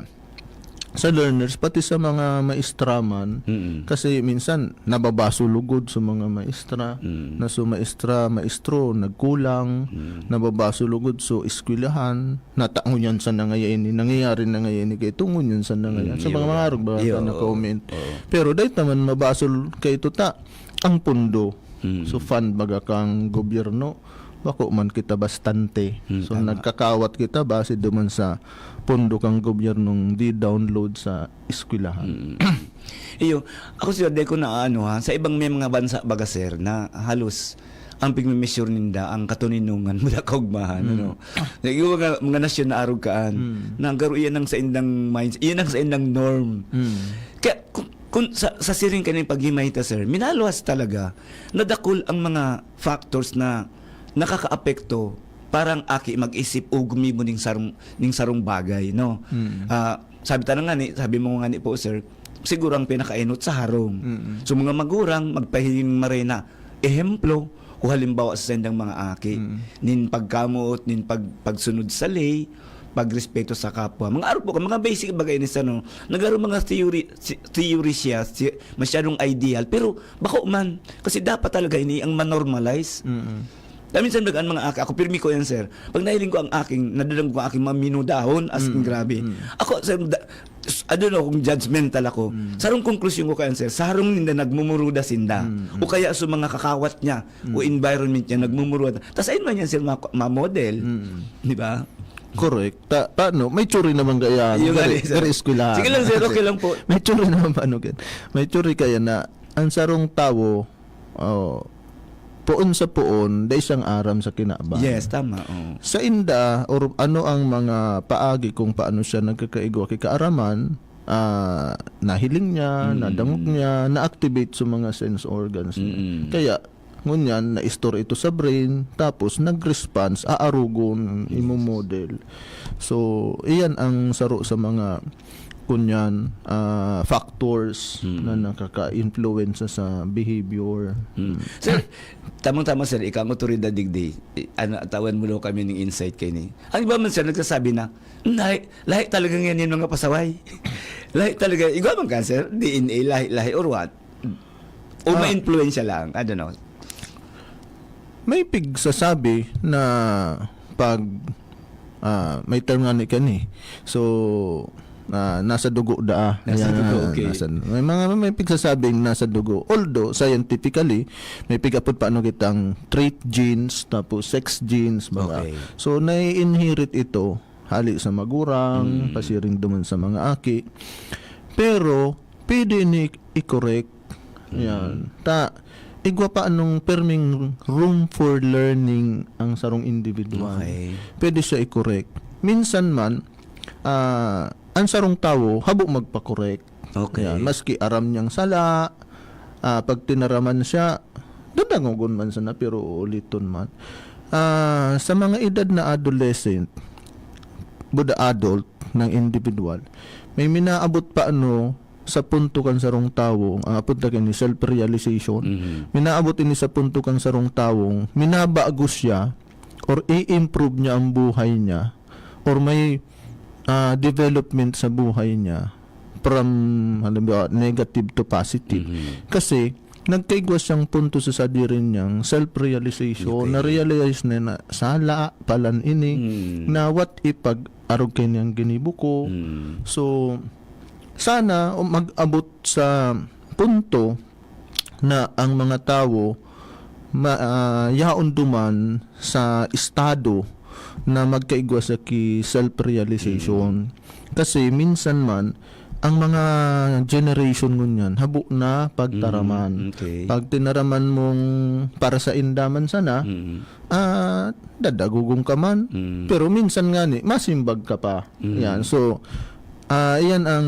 sa learners, pati sa mga maestra man. Mm. Kasi minsan, nababaso lugod sa mga maestra, Mm. na so maestra, maestro, nagkulang, Mm. nababaso lugod so eskwelahan, nata-, ngunyan sa nangaya ini, nangyayari na ngayon ini, kay ito ngunyan sa nangaya. Mm, Sa mga iyo. maharog ba Iyo, ka na oo. comment? Oo. Pero dahil naman mabasol kay ito ta, ang pundo. Mm. So, fund baga kang gobyerno, bako man kita bastante. Mm, So, tama. nagkakawat kita base duman sa pundo kang gobyernong di-download sa eskwelahan. Mm. Iyo, ako, sir, di ko na ano, ha, sa ibang may mga bansa baga, sir, na halos ang pigme-measure ninda ang katoninongan mula kaugmahan, Mm. ano. Like, yung mga, mga nasyon na arog kaan, Mm. na garo iyan ang saindang minds-, iyan ang saindang norm. Mm. Kaya, kung, kung sa, sa siring kaning paghimay ta, sir, minaluwas talaga na dakul ang mga factors na nakakaapekto para ang aki mag-isip o gumibo ning sarong, ning sarong bagay, no? Mm. Ah, sabi ta na nga ni, sabi mo nga ni po, sir, siguro ang pinakaenot sa harong. Mm. So, mga magurang, magpahiling marena, ehemplo, o halimbawa sa sendang mga aki, Mm. nin pagkamoot, nin pag-, pagsunod sa ley, pagrespeto sa kapwa. Mga arog po, mga basic bagay ni sa, no? Nagaro mga theory, si-, theory siya, si-, masyadong ideal, pero bako man, kasi dapat talaga ini ang manormalize. Mm. Dahil minsan nag-, ang mga aki, ako pirmi ko yan, sir. Pag nahiling ko ang aking, nadadang ko ang aking maminudahon, as in, Mm. grabe. Mm. Ako, sir, da-, s-, I don't know kung judgmental ako. Mm. Sarong konklusyon ko kayan, sir, sarong ninda nagmumuruda sinda. Mm, mm. O kaya sa mga kakawat niya, o Mm. environment niya, nagmumuruda. Tas ayun man yan, sir, ma-, ma-model. Mm. Di ba? Correct. Ta-, paano? May tsuri naman kaya. Yung Gari, ano, sir. gari eskwelahan. Sige lang, sir. Okay lang po. May tsuri naman, paano, gan-, may tsuri kaya na ang sarong tawo, oh, poon sa poon, dai siyang aram sa kinaban. Yes, tama, oo. Sa inda, or ano ang mga paagi kung paano siya nagkakaigwa ki kaaraman, ah, nahiling niya, Mm. nadangog niya, na-activate sa mga sense organs niya. Mm. Kaya, ngunyan, na-store ito sa brain, tapos nag-response, aarugon, Yes. imo-model. So, iyan ang saro sa mga, kunyan, ah, factors Mm. na nakaka-influence sa behavior. Mm. Sir, tamang-tama, sir, ikaw ang otoridad digdi. I-, ano, tawan mo daw kami ng insight kaini. Ang iba man, sir, nagsasabi na, "Lahi, lahi talaga ngayon yung mga pasaway. Lahi talaga." Igwa man ka, sir? D N A, lahi, lahi, or what? O Ah. may influensya lang? I don't know. May pigsasabi na pag, ah, may term nga ni kani. So, Ah, nasa dugo daa. Nasa Ayan, dugo, okay. nasa, may mga may pigsasabing nasa dugo. Although, scientifically, may pig-apod pa ano kitang trait genes, tapos sex genes, baga. Okay. So, nai-inherit ito hali sa magurang, Mm. pasiring duman sa mga aki. Pero, pwede ni i-correct. Mm. Yan. Ta, igwa pa anong perming room for learning ang sarong individual. Okay. Pwede siya i-correct. Minsan man, ah, ang sarong tawo, habo magpa-correct. Okay. Yan. Maski aram niyang sala, ah, pag tinaraman siya, dadangogon man sana, pero uuliton man. Ah, sa mga edad na adolescent, buda adult ng individual, may minaabot pa ano sa punto kan sarong tawo, ang apod ta kini self-realization. Mhm. Minaabot ini sa punto kan sarong tawong minabago siya or i-improve niya ang buhay niya or may, ah, development sa buhay niya from, halimbawa, negative to positive. Mhm. Kasi, nagkaigwa siyang punto sa sadiri niyang self-realization. Okay. Na-realize na na sala palan ini, Mm. na what if pag arog kay niyang ginibo ko. Mm. So, sana mag-abot sa punto na ang mga tawo ma, ah, yaon duman sa estado na magkaigwa sa ki self-realization. Kasi minsan man, ang mga generation ngunyan, habo na pagtaraman. Mm, okay. Pag tinaraman mong para sa indaman sana, Mm. ah, dadagugong ka man. Mm. Pero minsan nga ni, masimbag ka pa. Mm. Yan. So, ah, iyan ang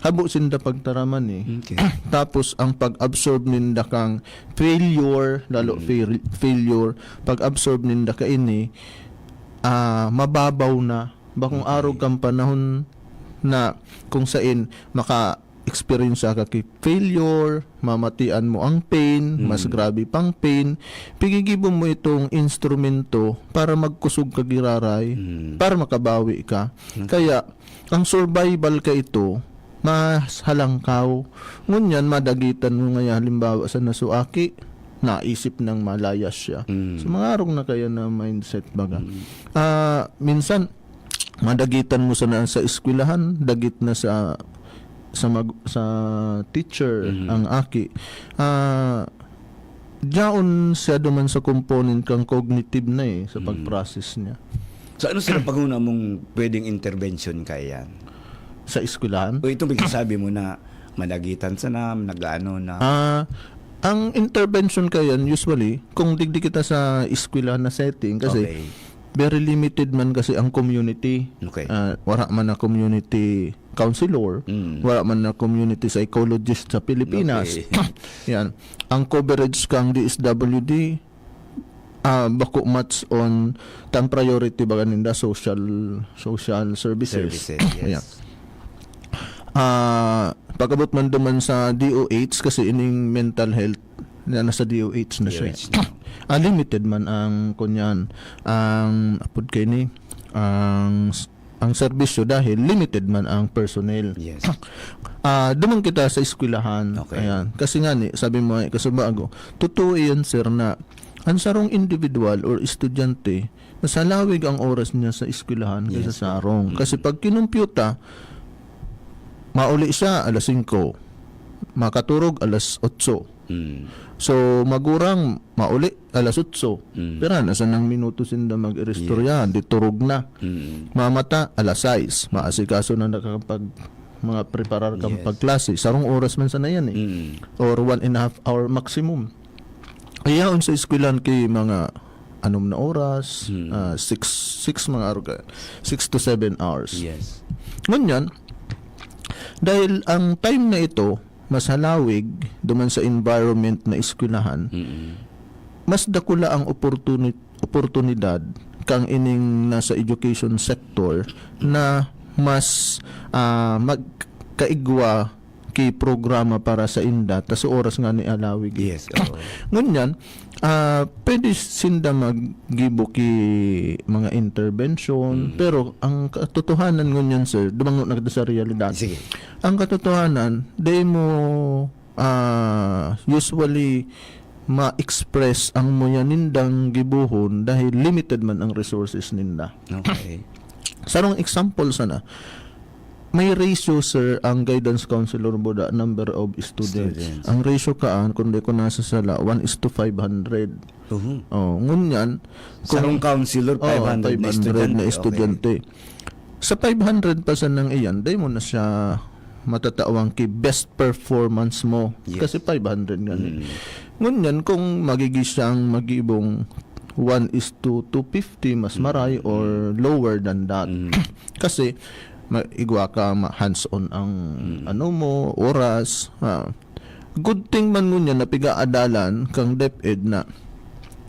habo sinda pagtaraman eh. Okay. Tapos ang pag-absorb ninda kang failure, lalo Mm. fail- failure, pag-absorb ninda ka ini, ah, mababaw na. Bakong Okay. arog kang panahon na kung sain maka-experience ka ki failure, mamatian mo ang pain, Mm. mas grabe pang pain, pigigibo mo itong instrumento para magkusog ka giraray, Mm. para makabawi ka. Okay. Kaya, ang survival ka ito, mas halangkaw. Ngunyan, madagitan mo ngayon, halimbawa, sa nasuaki, naisip nang malayas siya. Mm. So, mga arog na kaya na mindset baga. Mm. Ah, minsan, madagitan mo sana sa eskwelahan, dagit na sa sa mag, sa teacher Mm. ang aki. Ah, diyaon siya duman sa component kang cognitive na eh, sa Mm. pag-process niya. So ano sila paguna mong pwedeng intervention kaya yan? Sa eskwelahan? O itong pagsasabi mo na madagitan sana, nag-ano na. Ah, ang intervention kayan, usually, kung digdi kita sa eskwelahan na setting, kasi Okay. very limited man kasi ang community. Okay. Ah, wala man na community counselor, Mm. wala man na community psychologist sa Pilipinas. Okay. Yan. Ang coverage kang D S W D, ah, bako much on tang priority baga ninda social social services. Services, yes. Yan. Ah, pag-abot man duman sa D O H kasi ining mental health na nasa D O H na siya. D O H na. Ah, limited man ang kunyan, ang apod kay ni ang ang serbisyo dahil limited man ang personnel. Yes. Ah, duman kita sa eskwelahan. Okay. Ayan. Kasi nga ni, sabi mo ay kasubago, totoo iyan, sir, na ang sarong individual or estudyante, mas halawig ang oras niya sa eskwelahan kaysa Yes, sa sir. harong. Mm. Kasi pag kinumpyuta, mauli siya alas singko, makaturog alas otso. Mm. So, magurang mauli alas otso. Mm. Pero nasa nang minuto sinda mag-iristorya, di turog na. Mm. Mamata alas sais, maasikaso na nakakapag mga preparar kang Yes. pagklase. Sarong oras man sana yan eh. Mm. Or one and a half hour maximum. Iyaon sa eskwelahan kay mga anom na oras, Hmm. ah, six, six mga araw ka, six to seven hours. Yes. Ngunyan, dahil ang time na ito, mas halawig duman sa environment na eskwelahan, Mm. mas dakula ang opportuni-, oportunidad kang ining nasa education sector na mas, ah, magkaigwa ki programa para sa inda, ta sa oras nga ni halawig. Yes. Oo. Ngunyan, ah, pwede sinda maggibo ki mga intervention, Mm. pero ang katotohanan ngunyan, sir, dumango na kita sa realidad. Sige. Ang katotohanan, dai mo, ah, usually ma-express ang muya nindang gibohon dahil limited man ang resources ninda. Okay. Sarong example sana, may ratio, sir, ang guidance counselor buda number of students. Students. Ang ratio kaan, kung di ko nasasala, one is to five hundred. Uhu. Oh, ngunyan, kung Sarong counselor, Oo, five hundred na five hundred estudyante. na Okay. estudyante. Sa five hundred pa sanang iyan, dai mo na siya matatawang ki best performance mo. Yes. Kasi five hundred nga ni. Mm. Ngunyan, kung magigi siyang magibong one is to two fifty, mas Mm, maray, mm. or lower than that. Mm. Kasi, ma-, igwa ka ma-, hands-on ang Mm. ano mo, oras. Ah. Good thing man ngunyan na pigaadalan kang DepEd na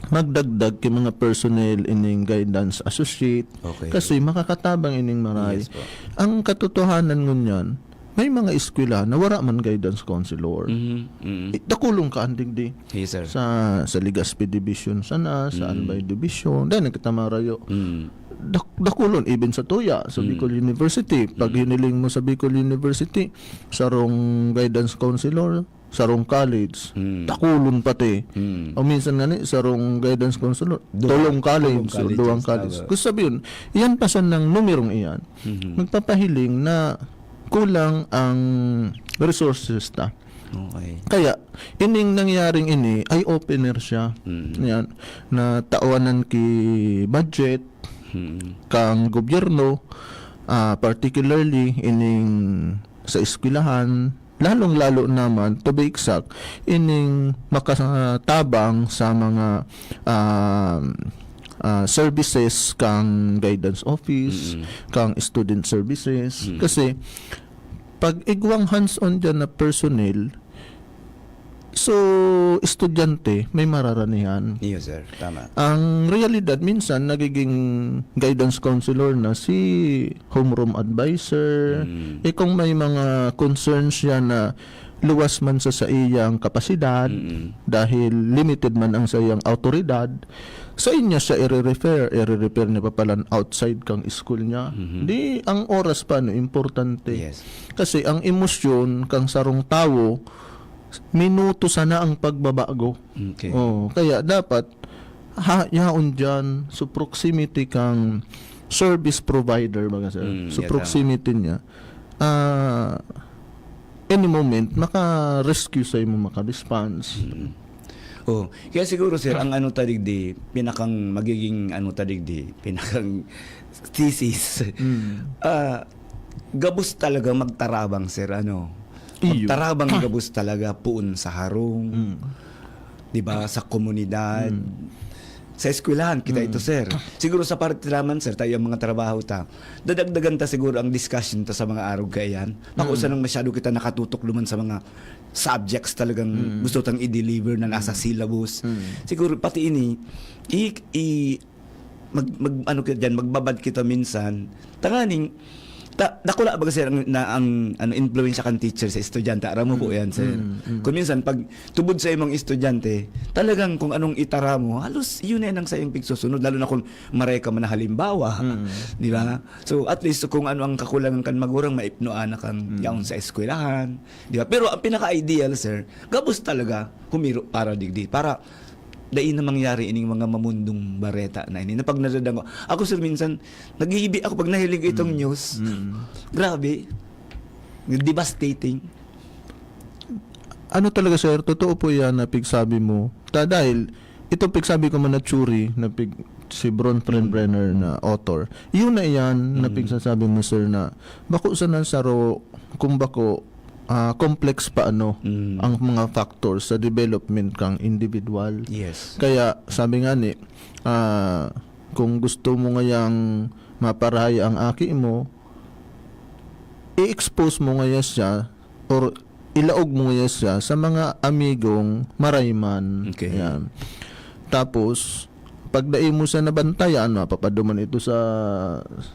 magdagdag ki mga personnel ining guidance associate Okay. kasi makakatabang ining maray. Yes po. Ang katotohanan ngunyan, may mga eskwelahan na wara man guidance counselor. Mhm, mhm. Eh, dakulon ka, andig di. Yes, sir. Sa, sa Legazpi Division sana, sa Mm. Albay Division, dahil nagkatamarayo. Mm. Dak-, dakulon, even sa Tuya, sa Mm. Bicol University. Pag Mm. hiniling mo sa Bicol University, sarong guidance counselor, sarong college, Mm. dakulon pati. Mm. O minsan nga ni, sarong guidance counselor, Duwang, tulong college, tulong o duwang colleges, college. tama. Gusto sabihin, iyan pa sanang numerong iyan. Mhm. Nagpapahiling na kulang ang resources ta. Okay. Kaya, ining nangyaring ini, eye-opener siya. Mm. Yan, na tawanan ki budget, Mm. kang gobyerno, ah, particularly ining sa eskwelahan, lalong-lalo naman, to be exact, ining makatabang sa mga, ah, ah, services kang guidance office, Mm. kang student services. Mm. Kasi, pag igwang hands-on dyan na personnel, so, estudyante, may mararanihan. Iyo, sir. Tama. Ang realidad, minsan, nagiging guidance counselor na si homeroom advisor. Mm. Eh, kung may mga concerns siya na luwas man sa saiyang kapasidad, Mm. dahil limited man ang saiyang awtoridad, sa inya siya ire-refer, ire-refer niya pa palan outside kang school niya. Mhm. Di, ang oras pa, no, importante. Yes. Kasi ang emosyon kang sarong tawo, minuto sana ang pagbabago. Okay. Oo, kaya dapat, ha, yaon dyan, so proximity kang service provider, baga, sir. Mm, So, yeah, tama. proximity niya, ah, any moment, maka-rescue sa imo, maka-response. Mm. Oh, kaya siguro, sir, ang ano ta digdi, pinakang magiging ano ta digdi, pinakang thesis. Mm. Ah, gabos talaga magtarabang, sir, ano? Iyo. Magtarabang gabos talaga, poon sa harong, Mm. di ba, sa komunidad, Mm. sa eskwelahan, kita ito, Mm. sir. Siguro sa parte naman, sir, tayo ang mga trabaho ta, dadagdagan ta siguro ang discussion ta sa mga arog kaiyan. Bako Mm. sanang masyado kita nakatutok duman sa mga subjects talagang Mm. gusto tang i-deliver na nasa Mm. syllabus. Mm. Siguro pati ini, i-, i-, mag, mag, ano kita dyan, magbabad kita minsan. Tanganing, ta, dakula ba kasi ang, na, ang ano, influence kan teacher sa estudyante? Aram mo po Mm. yan, sir. Mm. Mm. Kung minsan, pag tubod sa imong estudyante, talagang kung anong itara mo, halos yun na ang sa iyong pigsusunod. Lalo na kung maray ka man na halimbawa. Mm. Di ba? So, at least, kung ano ang kakulangan kan magurang, maipnoan na kang Mm. yaon sa eskwelahan. Di ba? Pero ang pinaka-ideal, sir, gabos talaga, humiro para digdi. Para dai na mangyari ining mga mamundong bareta na ini. Na pag nadadangwa, ako, sir, minsan, naghihibi ako pag nahiling ko itong Mm. news. Mm. Grabe. Devastating. Ano talaga, sir, totoo po yan na pigsabi mo. Ta-, dahil itong pigsabi ko man na theory na pig-, si Bron Brenner na author, yun na yan na Mm. pigsasabi mo, sir, na bako sana saro, kung bako, ah, complex pa ano Mm. ang mga factors sa development kang individual. Yes. Kaya sabi nga ni, ah, kung gusto mo ngayang maparahay ang aki mo, i-expose mo ngaya siya or ilaog mo ngaya siya sa mga amigong marayman. Okay. Yan. Tapos, pag dai mo siya nabantayan, mapapaduman ito sa,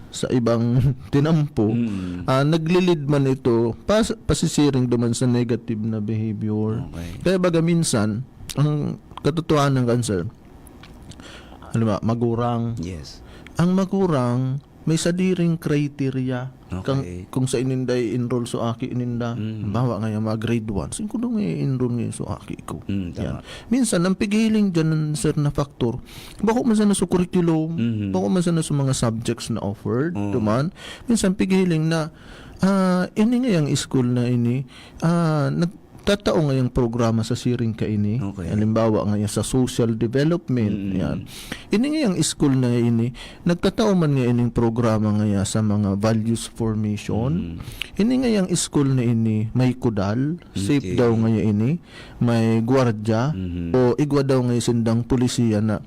sa ibang tinampo, Mm. ah, naglilid man ito, pas-, pasisiring duman sa negative na behavior. Okay. Kaya baga minsan, ang katotohanan kan, sir, halimbawa, magurang. Yes. Ang magurang, may sadiring criteria kang, Okay. kung sa ininda i-enroll so aki ninda. Mm. Halimbawa, ngaya mga grade one, saan ko daw nga i-enroll ngayon so aki ko? Mm, Yan. tama. Minsan, ang pighiling dyan, sir, na factor, bako man sana sa curriculum, Mhm. bako man sana sa mga subjects na offered, Oo. duman. Minsan, pighiling na, ah, ini ngayang school na ini, ah, nagtatao ngayang programa sa siring kaini. Okay. Halimbawa, ngaya sa social development, Mm. yan. Ini ngayang school na ini, nagtatao man nga ining programa ngaya sa mga values formation. Mm. Ini ngayang school na ini, may kudal, safe Okay. daw ngaya ini, may gwardya, Mhm. o igwa daw ngaya sindang polisiya na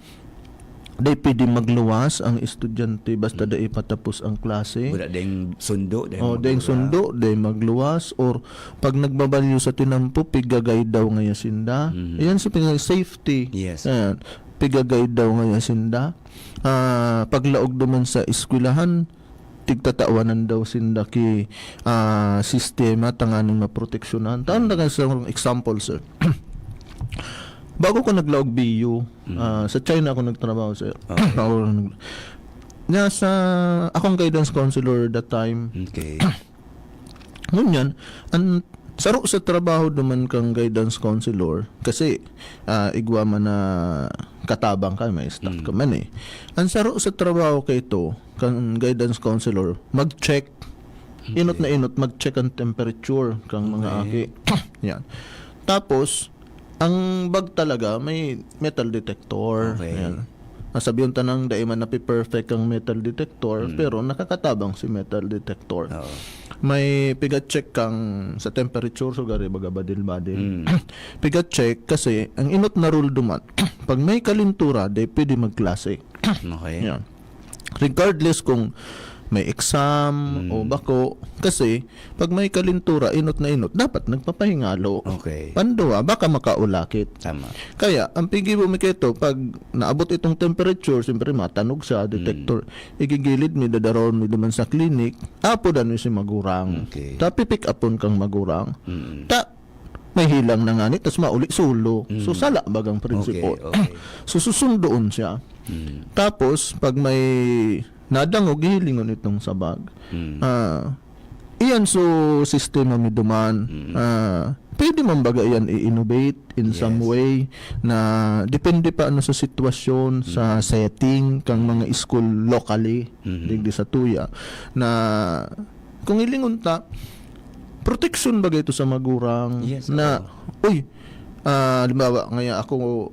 dai pwede magluwas ang estudyante basta Mm. dai patapos ang klase. Wala ding sundo, dai Oh, dai magluwas. sundo, dai magluwas, or pag nagbabalyo sa tinampo, piga-guide daw ngaya sinda. Mhm. Ayan si pinag-, safety. Yes. Ayan. Piga-guide daw ngaya sinda. Ah, paglaog naman sa eskwelahan, tigtatawanan daw sinda ki, ah, sistema tanganing maproteksyonan. Taan na sa example, sir. Bago ko naglaog B U, Mm. ah, sa China ako nagtrabaho, sir. Okay. Ako nag-, nasa, akong guidance counselor that time. Okay. Ngunyan, ang saro sa trabaho naman kang guidance counselor, kasi, ah, igwa man na katabang ka, may staff Mm. ka man eh. Ang saro sa trabaho kay ito, kang guidance counselor, mag-check. Inot Okay. na inot, mag-check ang temperature kang mga Okay. aki. Yan. Tapos, ang bag talaga, may metal detector. Okay. Yan. Masabihan ta nang dai man nape-perfect ang metal detector, Mm. pero nakakatabang si metal detector. Oo. May piga-check kang sa temperature, so gari baga badil-badil. Mm. Piga-check kasi ang inot na rule duman, pag may kalintura, di pwede magklase. Okay. Yan. Regardless kung may exam Mm. o bako, kasi pag may kalintura, inot na inot, dapat nagpapahingalo. Okay. Panduwa, baka makaulakit. Tama. Kaya, ang pigibo mi kaito, pag naabot itong temperature, siyempre matanog siya, Mm. detector, igigilid mi, dadarahon mi duman sa clinic, apodan mi si magurang. Okay. Ta pipick upon kang magurang. Mm. Ta, may hilang na ngani, tas mauli solo. So, Mm. sala bagang prinsipyo. Okay, okay. So, susundoon siya. Mm. Tapos, pag may nadangog, hihilingon itong sabag. Mm. Ah, iyan so sistema mi duman. Mm. Ah, pwede man baga iyan i-innovate in some Yes. way na depende pa ano sa sitwasyon, sa Mm. setting kang mga school locally, Mhm. digdi sa tuya, na kung hilingon ta, proteksyon baga ito sa magurang Yes, na, oo. uy, ah, halimbawa, ngaya ako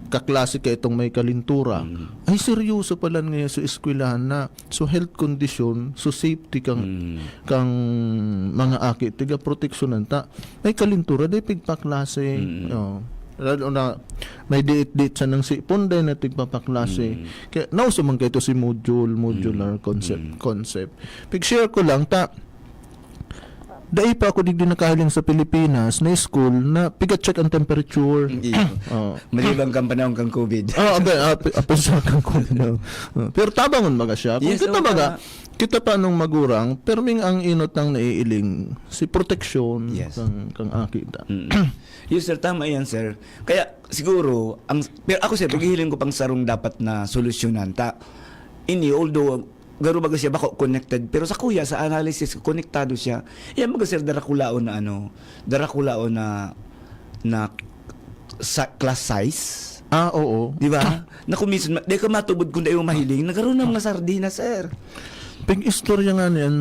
kaklase ka itong may kalintura. Mm. Ay, seryoso pala ngaya sa eskwelahan na. So, health condition, so safety kang, Mm. kang mga aki, tiga proteksyonan ta. May kalintura, di pigpaklase. Mm. Oh. Lalo na, may diit-diit siya ng sipon, dahil na tigpapaklase. Mm. Kaya, nauso man kayo to si module, modular Mm. concept, Mm. concept. Pig-share ko lang, ta, dai pa ako digdi nakahiling sa Pilipinas na school na piga-check ang temperature. Iyo. Oh. Maliban kang panahon kang covid. Ah, abay, ah, pi-, ah, pisa kang COVID na. Ah, pero tabangon baga siya. Kung Yes, kita oo, baga, tama. kita pa nung magurang, pero ming ang inot nang naiiling, si proteksyon Yes. kang, kang aki ta. Mm. Yes, sir, tama yan, sir. Kaya siguro, ang, pero ako, sir, paghihiling ko pang sarong dapat na solusyonan. Ta, ini, although, garo baga siya bako connected, pero sa kuya, sa analysis, konektado siya. Yan baga, sir, darakulaon na ano, darakulaon na, na sa, class size. Ah, oo. Di ba? Na kung minsan, ma-, di ka matubod kung di mo mahiling, nagkaroon ng mga sardinas, sir. Pag-istorya nga niyan,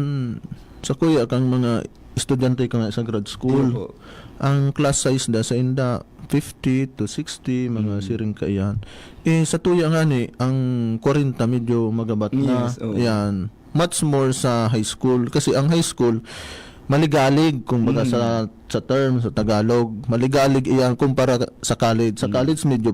sa kuya, kang mga estudyante ka nga sa grad school, Iyo po. ang class size da sa inda, fifty to sixty, mga Mm. siring kaiyan. Eh, sa tuya nga ni, ang kwarenta medyo magabat na. Yes, oo. Yan. Much more sa high school. Kasi ang high school, maligalig, kumbaga Mm. sa, sa term, sa Tagalog, maligalig iyan kumpara sa college. Sa Mm. college, medyo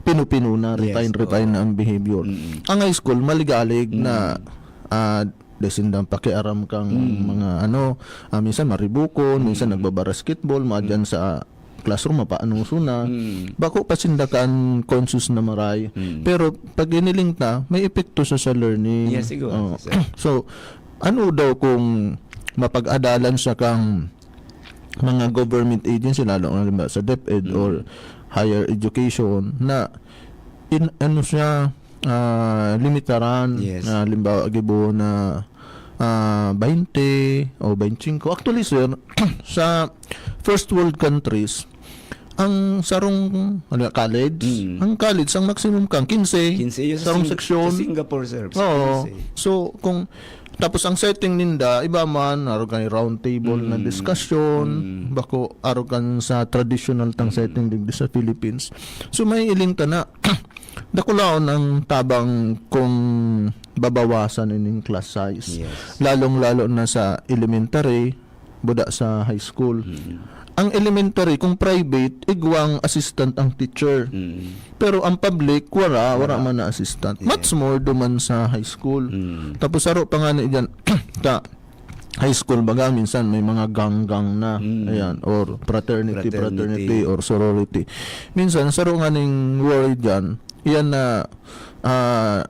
pinu-pinu na, Yes, refine, refine oo. na ang behavior. Mm. Ang high school, maligalig na, Mm. ah, dai sindang pakiaram kang Mm. mga ano, ah, minsan maribukon, minsan Mm. nagbabasketball, mga Mm. dyan sa classroom, mapaanoso na. Mm. Bako pa sinda kan conscious na maray. Mm. Pero pag hiniling ta, may epekto siya sa learning. Yes, siguro, Oo. sir. So, ano daw kung mapag-adalan siya kang mga government agency, lalo na halimbawa sa DepEd Mm. or higher education, na in, ano siya, ah, limitaran. Yes. Ah, halimbawa, gibo na ah, twenty o twenty-five. Actually, sir, sa first world countries, ang sarong ano, college, Mm. ang college, ang maximum kang quince, Quince, yun sa sarong Sing- seksyon. Sa Singapore, sir. Sa Oo. quince. So, kung, tapos ang setting ninda, iba man, arog kan round table na Mm. discussion, Mm. bako, arog kan sa traditional tang setting digdi sa Philippines. So, may iling ta na, dakulaon ang tabang kung babawasan ining class size. Yes. Lalong-lalo na sa elementary, buda sa high school. Mm. Ang elementary, kung private, igwang assistant ang teacher. Mm. Pero ang public, wala, wala Wala. man na assistant. Yeah. Much more duman sa high school. Mm. Tapos saro pa nga ni dyan, ta, high school baga, minsan may mga gang-gang na. Mm. Ayan, or fraternity, Fraternity. fraternity, or sorority. Minsan, saro nga ning worry dyan, iyan na, ah,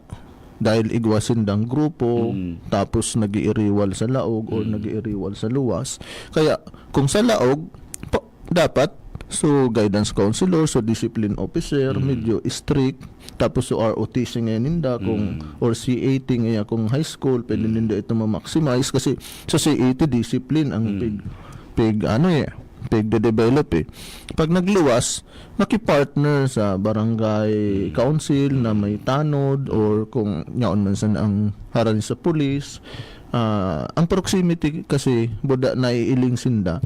dahil igwa sindang grupo, Mm. tapos nag-iiriwal sa laog or Mm. nag-iiriwal sa luwas. Kaya, kung sa laog, pa- dapat, so guidance counselor, so discipline officer, Mm. medyo strict, tapos so R O T C ngayon ninda, kung, Mm. or C A T ngayon kung high school, pwede Mm. ninda ito ma-maximize kasi sa C A T discipline ang Mm. pig, pig, ano eh, pig-develop eh. Pag nagluwas, makipartner sa barangay Mm. council na may tanod or kung yaon man sana ang harani sa pulis. Ah, ang proximity kasi, buda naiiling sinda,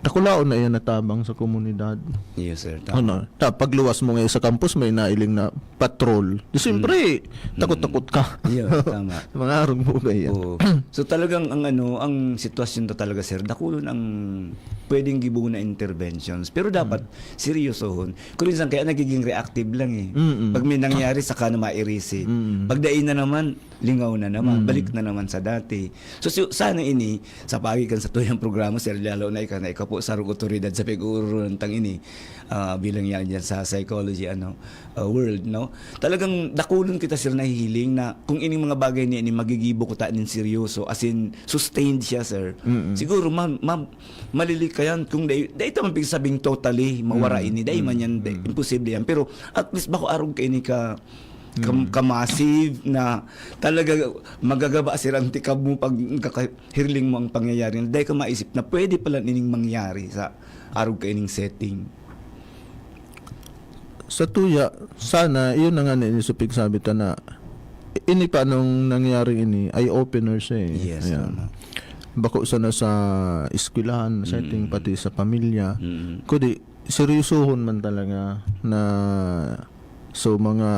dakulaon na iyan natabang sa komunidad. Yes, sir. Tama. Ano, ta, pagluwas mo ngayon sa campus, may nailing na patrol. Di siyempre, Mm. takot-takot ka. Yeah, tama. Mga arog mo kaya. Oo. So talagang ang ano, ang sitwasyon ta talaga, sir, dakulon ang pwedeng gibo na interventions. Pero dapat seryosohon. Kung minsan kaya nagiging reactive lang eh. Mm-mm. Pag may nangyari, saka na mairisi. Mm. Pag dai na naman, lingaw na naman, Mm. balik na naman sa dati. So, si- sana ini, sa pagi kan sa tuyang programa, sir, lalo na ika na ika po, sarong otoridad sa pag-uurungan tang ini, ah, bilang yan dyan sa psychology, ano, ah, world, no? Talagang dakulon kita, sir, nahihiling na kung ining mga bagay niya, ini magigibo ko ta nin seryoso, as in, sustained siya, sir. Mm-mm. Siguro, ma, ma, malilikayan kung dai, dai ta man pigsabing totally, mawara Mm. ini, dai man yan, dai, Mm. imposible yan. Pero, at least, bako arog kaini ka, ka, Mm. ka-massive na talaga magagaba sirang tikab mo pag kakahirling mo ang pangyayari. Dai ka maisip na pwede pala nining mangyari sa arog kaining setting. Sa tuya, sana, iyon na nga ni sa pigsabi ta na, ini pa nung nangyari ini, eye-opener siya eh. Yes, Ayan. tama. Bako sana sa eskwelahan, setting, Mm. pati sa pamilya. Mm. Kundi, seryosohon man talaga na, so, mga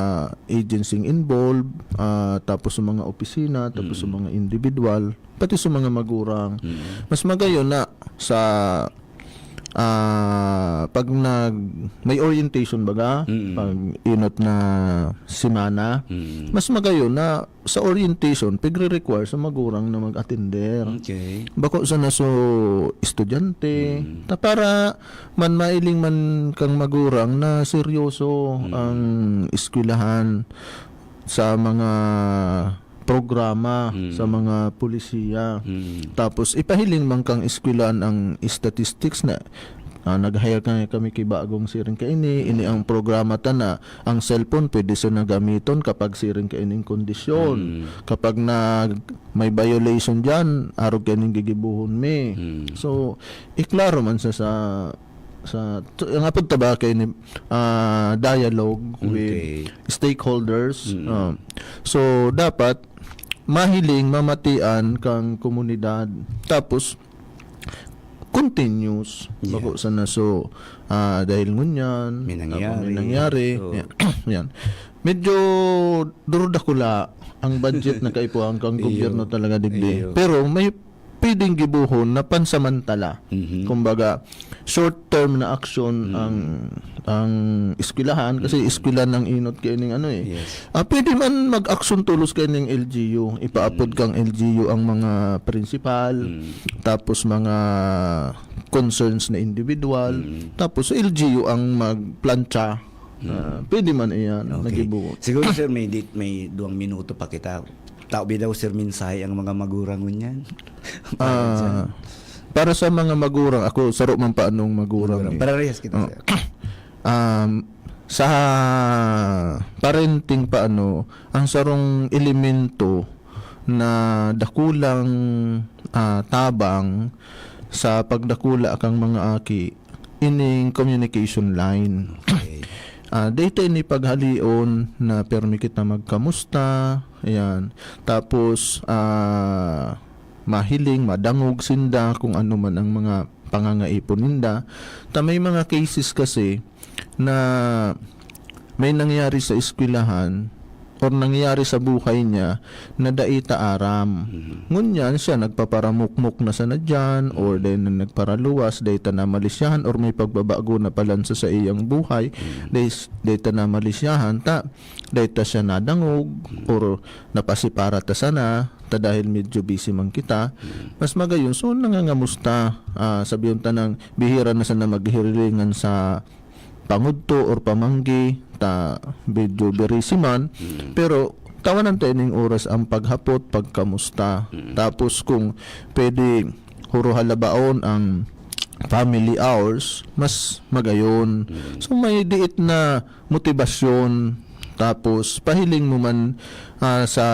agency involved, ah, tapos sa mga opisina, tapos sa Mm. mga individual, pati sa mga magurang. Mm. Mas magayon na sa, ah, pag nag, may orientation baga, Mm. pag inot na semana, Mm. mas magayon na sa orientation, pigre-require sa magurang na mag-attender. Okay. Bako sana so estudyante. Mm. Ta para man mailing man kang magurang na seryoso Mm. ang eskwelahan sa mga programa, Mm. sa mga polisiya. Mm. Tapos, ipahiling man kang eskwelahan ang statistics na, ah, nag-hire kami, kami ki bagong siring kaini, ini ang programa ta na ang cellphone pwede siya na gamiton kapag siring kaining kondisyon. Mm. Kapag nag, may violation diyan, arog kaining gigibuhon mi. Mm. So, iklaro man sa, sa, sa, to, ang apod ta ba kay ni, ah, dialogue with Okay. stakeholders. Mm. Ah, so, dapat mahiling, mamatian kang komunidad. Tapos, continuous. Yeah. Bako sana so, ah, dahil ngunyan, May ah, nangyari. may nangyari. Oo. Yan. Yan. Medyo durudakula ang budget na kaipuhan kang Iyo. gobyerno talaga digdi. Iyo. Pero may pwedeng gibuhon na pansamantala. Mhm. Kumbaga, short term na action Mm. ang ang eskwelahan kasi Mm. eskwelahan ang inot kaining ano eh. Yes. Ah, pwede man mag-action tulos kaining L G U. Ipaapod Mm. kang L G U ang mga principal, Mm. tapos mga concerns na individual, Mm. tapos L G U ang magplantsa. Mm. Ah, pwede man iyan, Okay. nagibuo. Siguro, sir, may dit, may duwang minuto pa kita. Tabi daw, sir, mensahe ang mga magurang ngunyan. Ah, para sa mga magurang, ako, saro man pa anong magurang eh. Parehas kita, Oh. sir. Um, Sa parenting pa, ano, ang sarong elemento na dakulang, ah, tabang sa pagdakula kang mga aki, ining communication line. Okay. Ah, data ini paghalion na permi kita magkamusta, ayan. Tapos, ah, mahiling, madangog sinda kung ano man ang mga pangangaipon ninda. Ta may mga cases kasi na may nangyari sa eskwelahan or nangyari sa buhay niya na dai ta aram. Mhm. Ngunyan siya nagpaparamukmok na sana diyan, or then nagparaluwas, dai ta namalisyahan, or may pagbabago na palan sa saiyang buhay, Mhm. dai, dai ta namalisyahan, ta dai ta siya nadangog, Mhm. or napasipara ta sana, ta dahil medyo busy man kita. Mhm. Mas magayon, so nangangamusta, ah, sabihon ta nang bihira na sana maghirilingan sa pangudto or pamanggi, ta medyo berisi man, Mm. pero tawanan ta ining oras ang paghapot, pagkamusta. Mm. Tapos kung pwede, huro halabaon ang family hours, mas magayon. Mm. So, may diit na motibasyon, tapos pahiling mo man, ah, sa,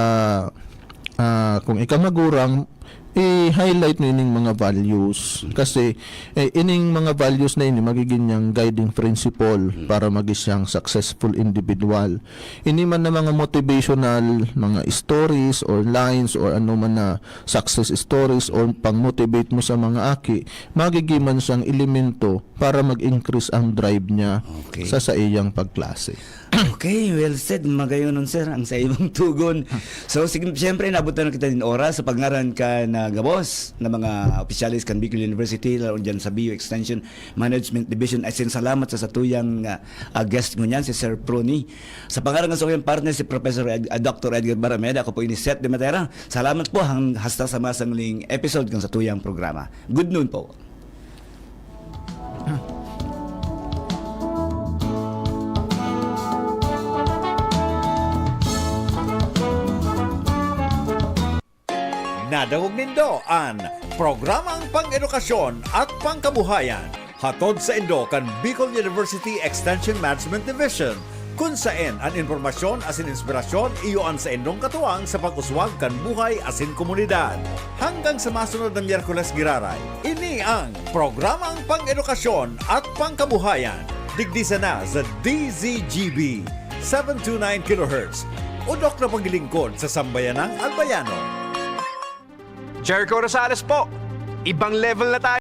ah, kung ika magurang, i-highlight mo ining mga values. Mm. Kasi, eh, ining mga values na ini magiging niyang guiding principle Mm. para maging siyang successful individual. Ini man na mga motivational, mga stories or lines or ano man na success stories or pang-motivate mo sa mga aki, magiging man siyang elemento para mag-increase ang drive niya Okay. sa saiyang pagklase. Okay, well said. Magayon nun, sir, ang sa imong tugon. So, sig-, siyempre, naabot na kita nin oras sa pangaran ka na gabos na mga opisyalis kan Bicol University, lalo dyan sa B U Extension Management Division. Ay, sin salamat sa satuyang, ah, ah, guest ngunyan, si Sir Pruni. Sa pangaran ng satuyang partner, si Professor Ed-, ah, Doctor Edgar Barameda, ako po ini Seth de Matera. Salamat po, hang-, hasta sa masangling episode kan satuyang programa. Good noon po. Nadangog nindo an Programang Pang-edukasyon at Pangkabuhayan, hatod saindo kan Bicol University Extension Management Division, kun saen an impormasyon asin inspirasyon iyo an saindong katuwang sa pag-uswag kan buhay asin komunidad. Hanggang sa masunod na Miyerkules giraray, ini ang Programang Pang-edukasyon at Pangkabuhayan, digdi sana sa D Z G B, seven two nine kilohertz, udok na paglilingkod sa sambayanang Albayano. Jericho Rosales po. Ibang level na tayo.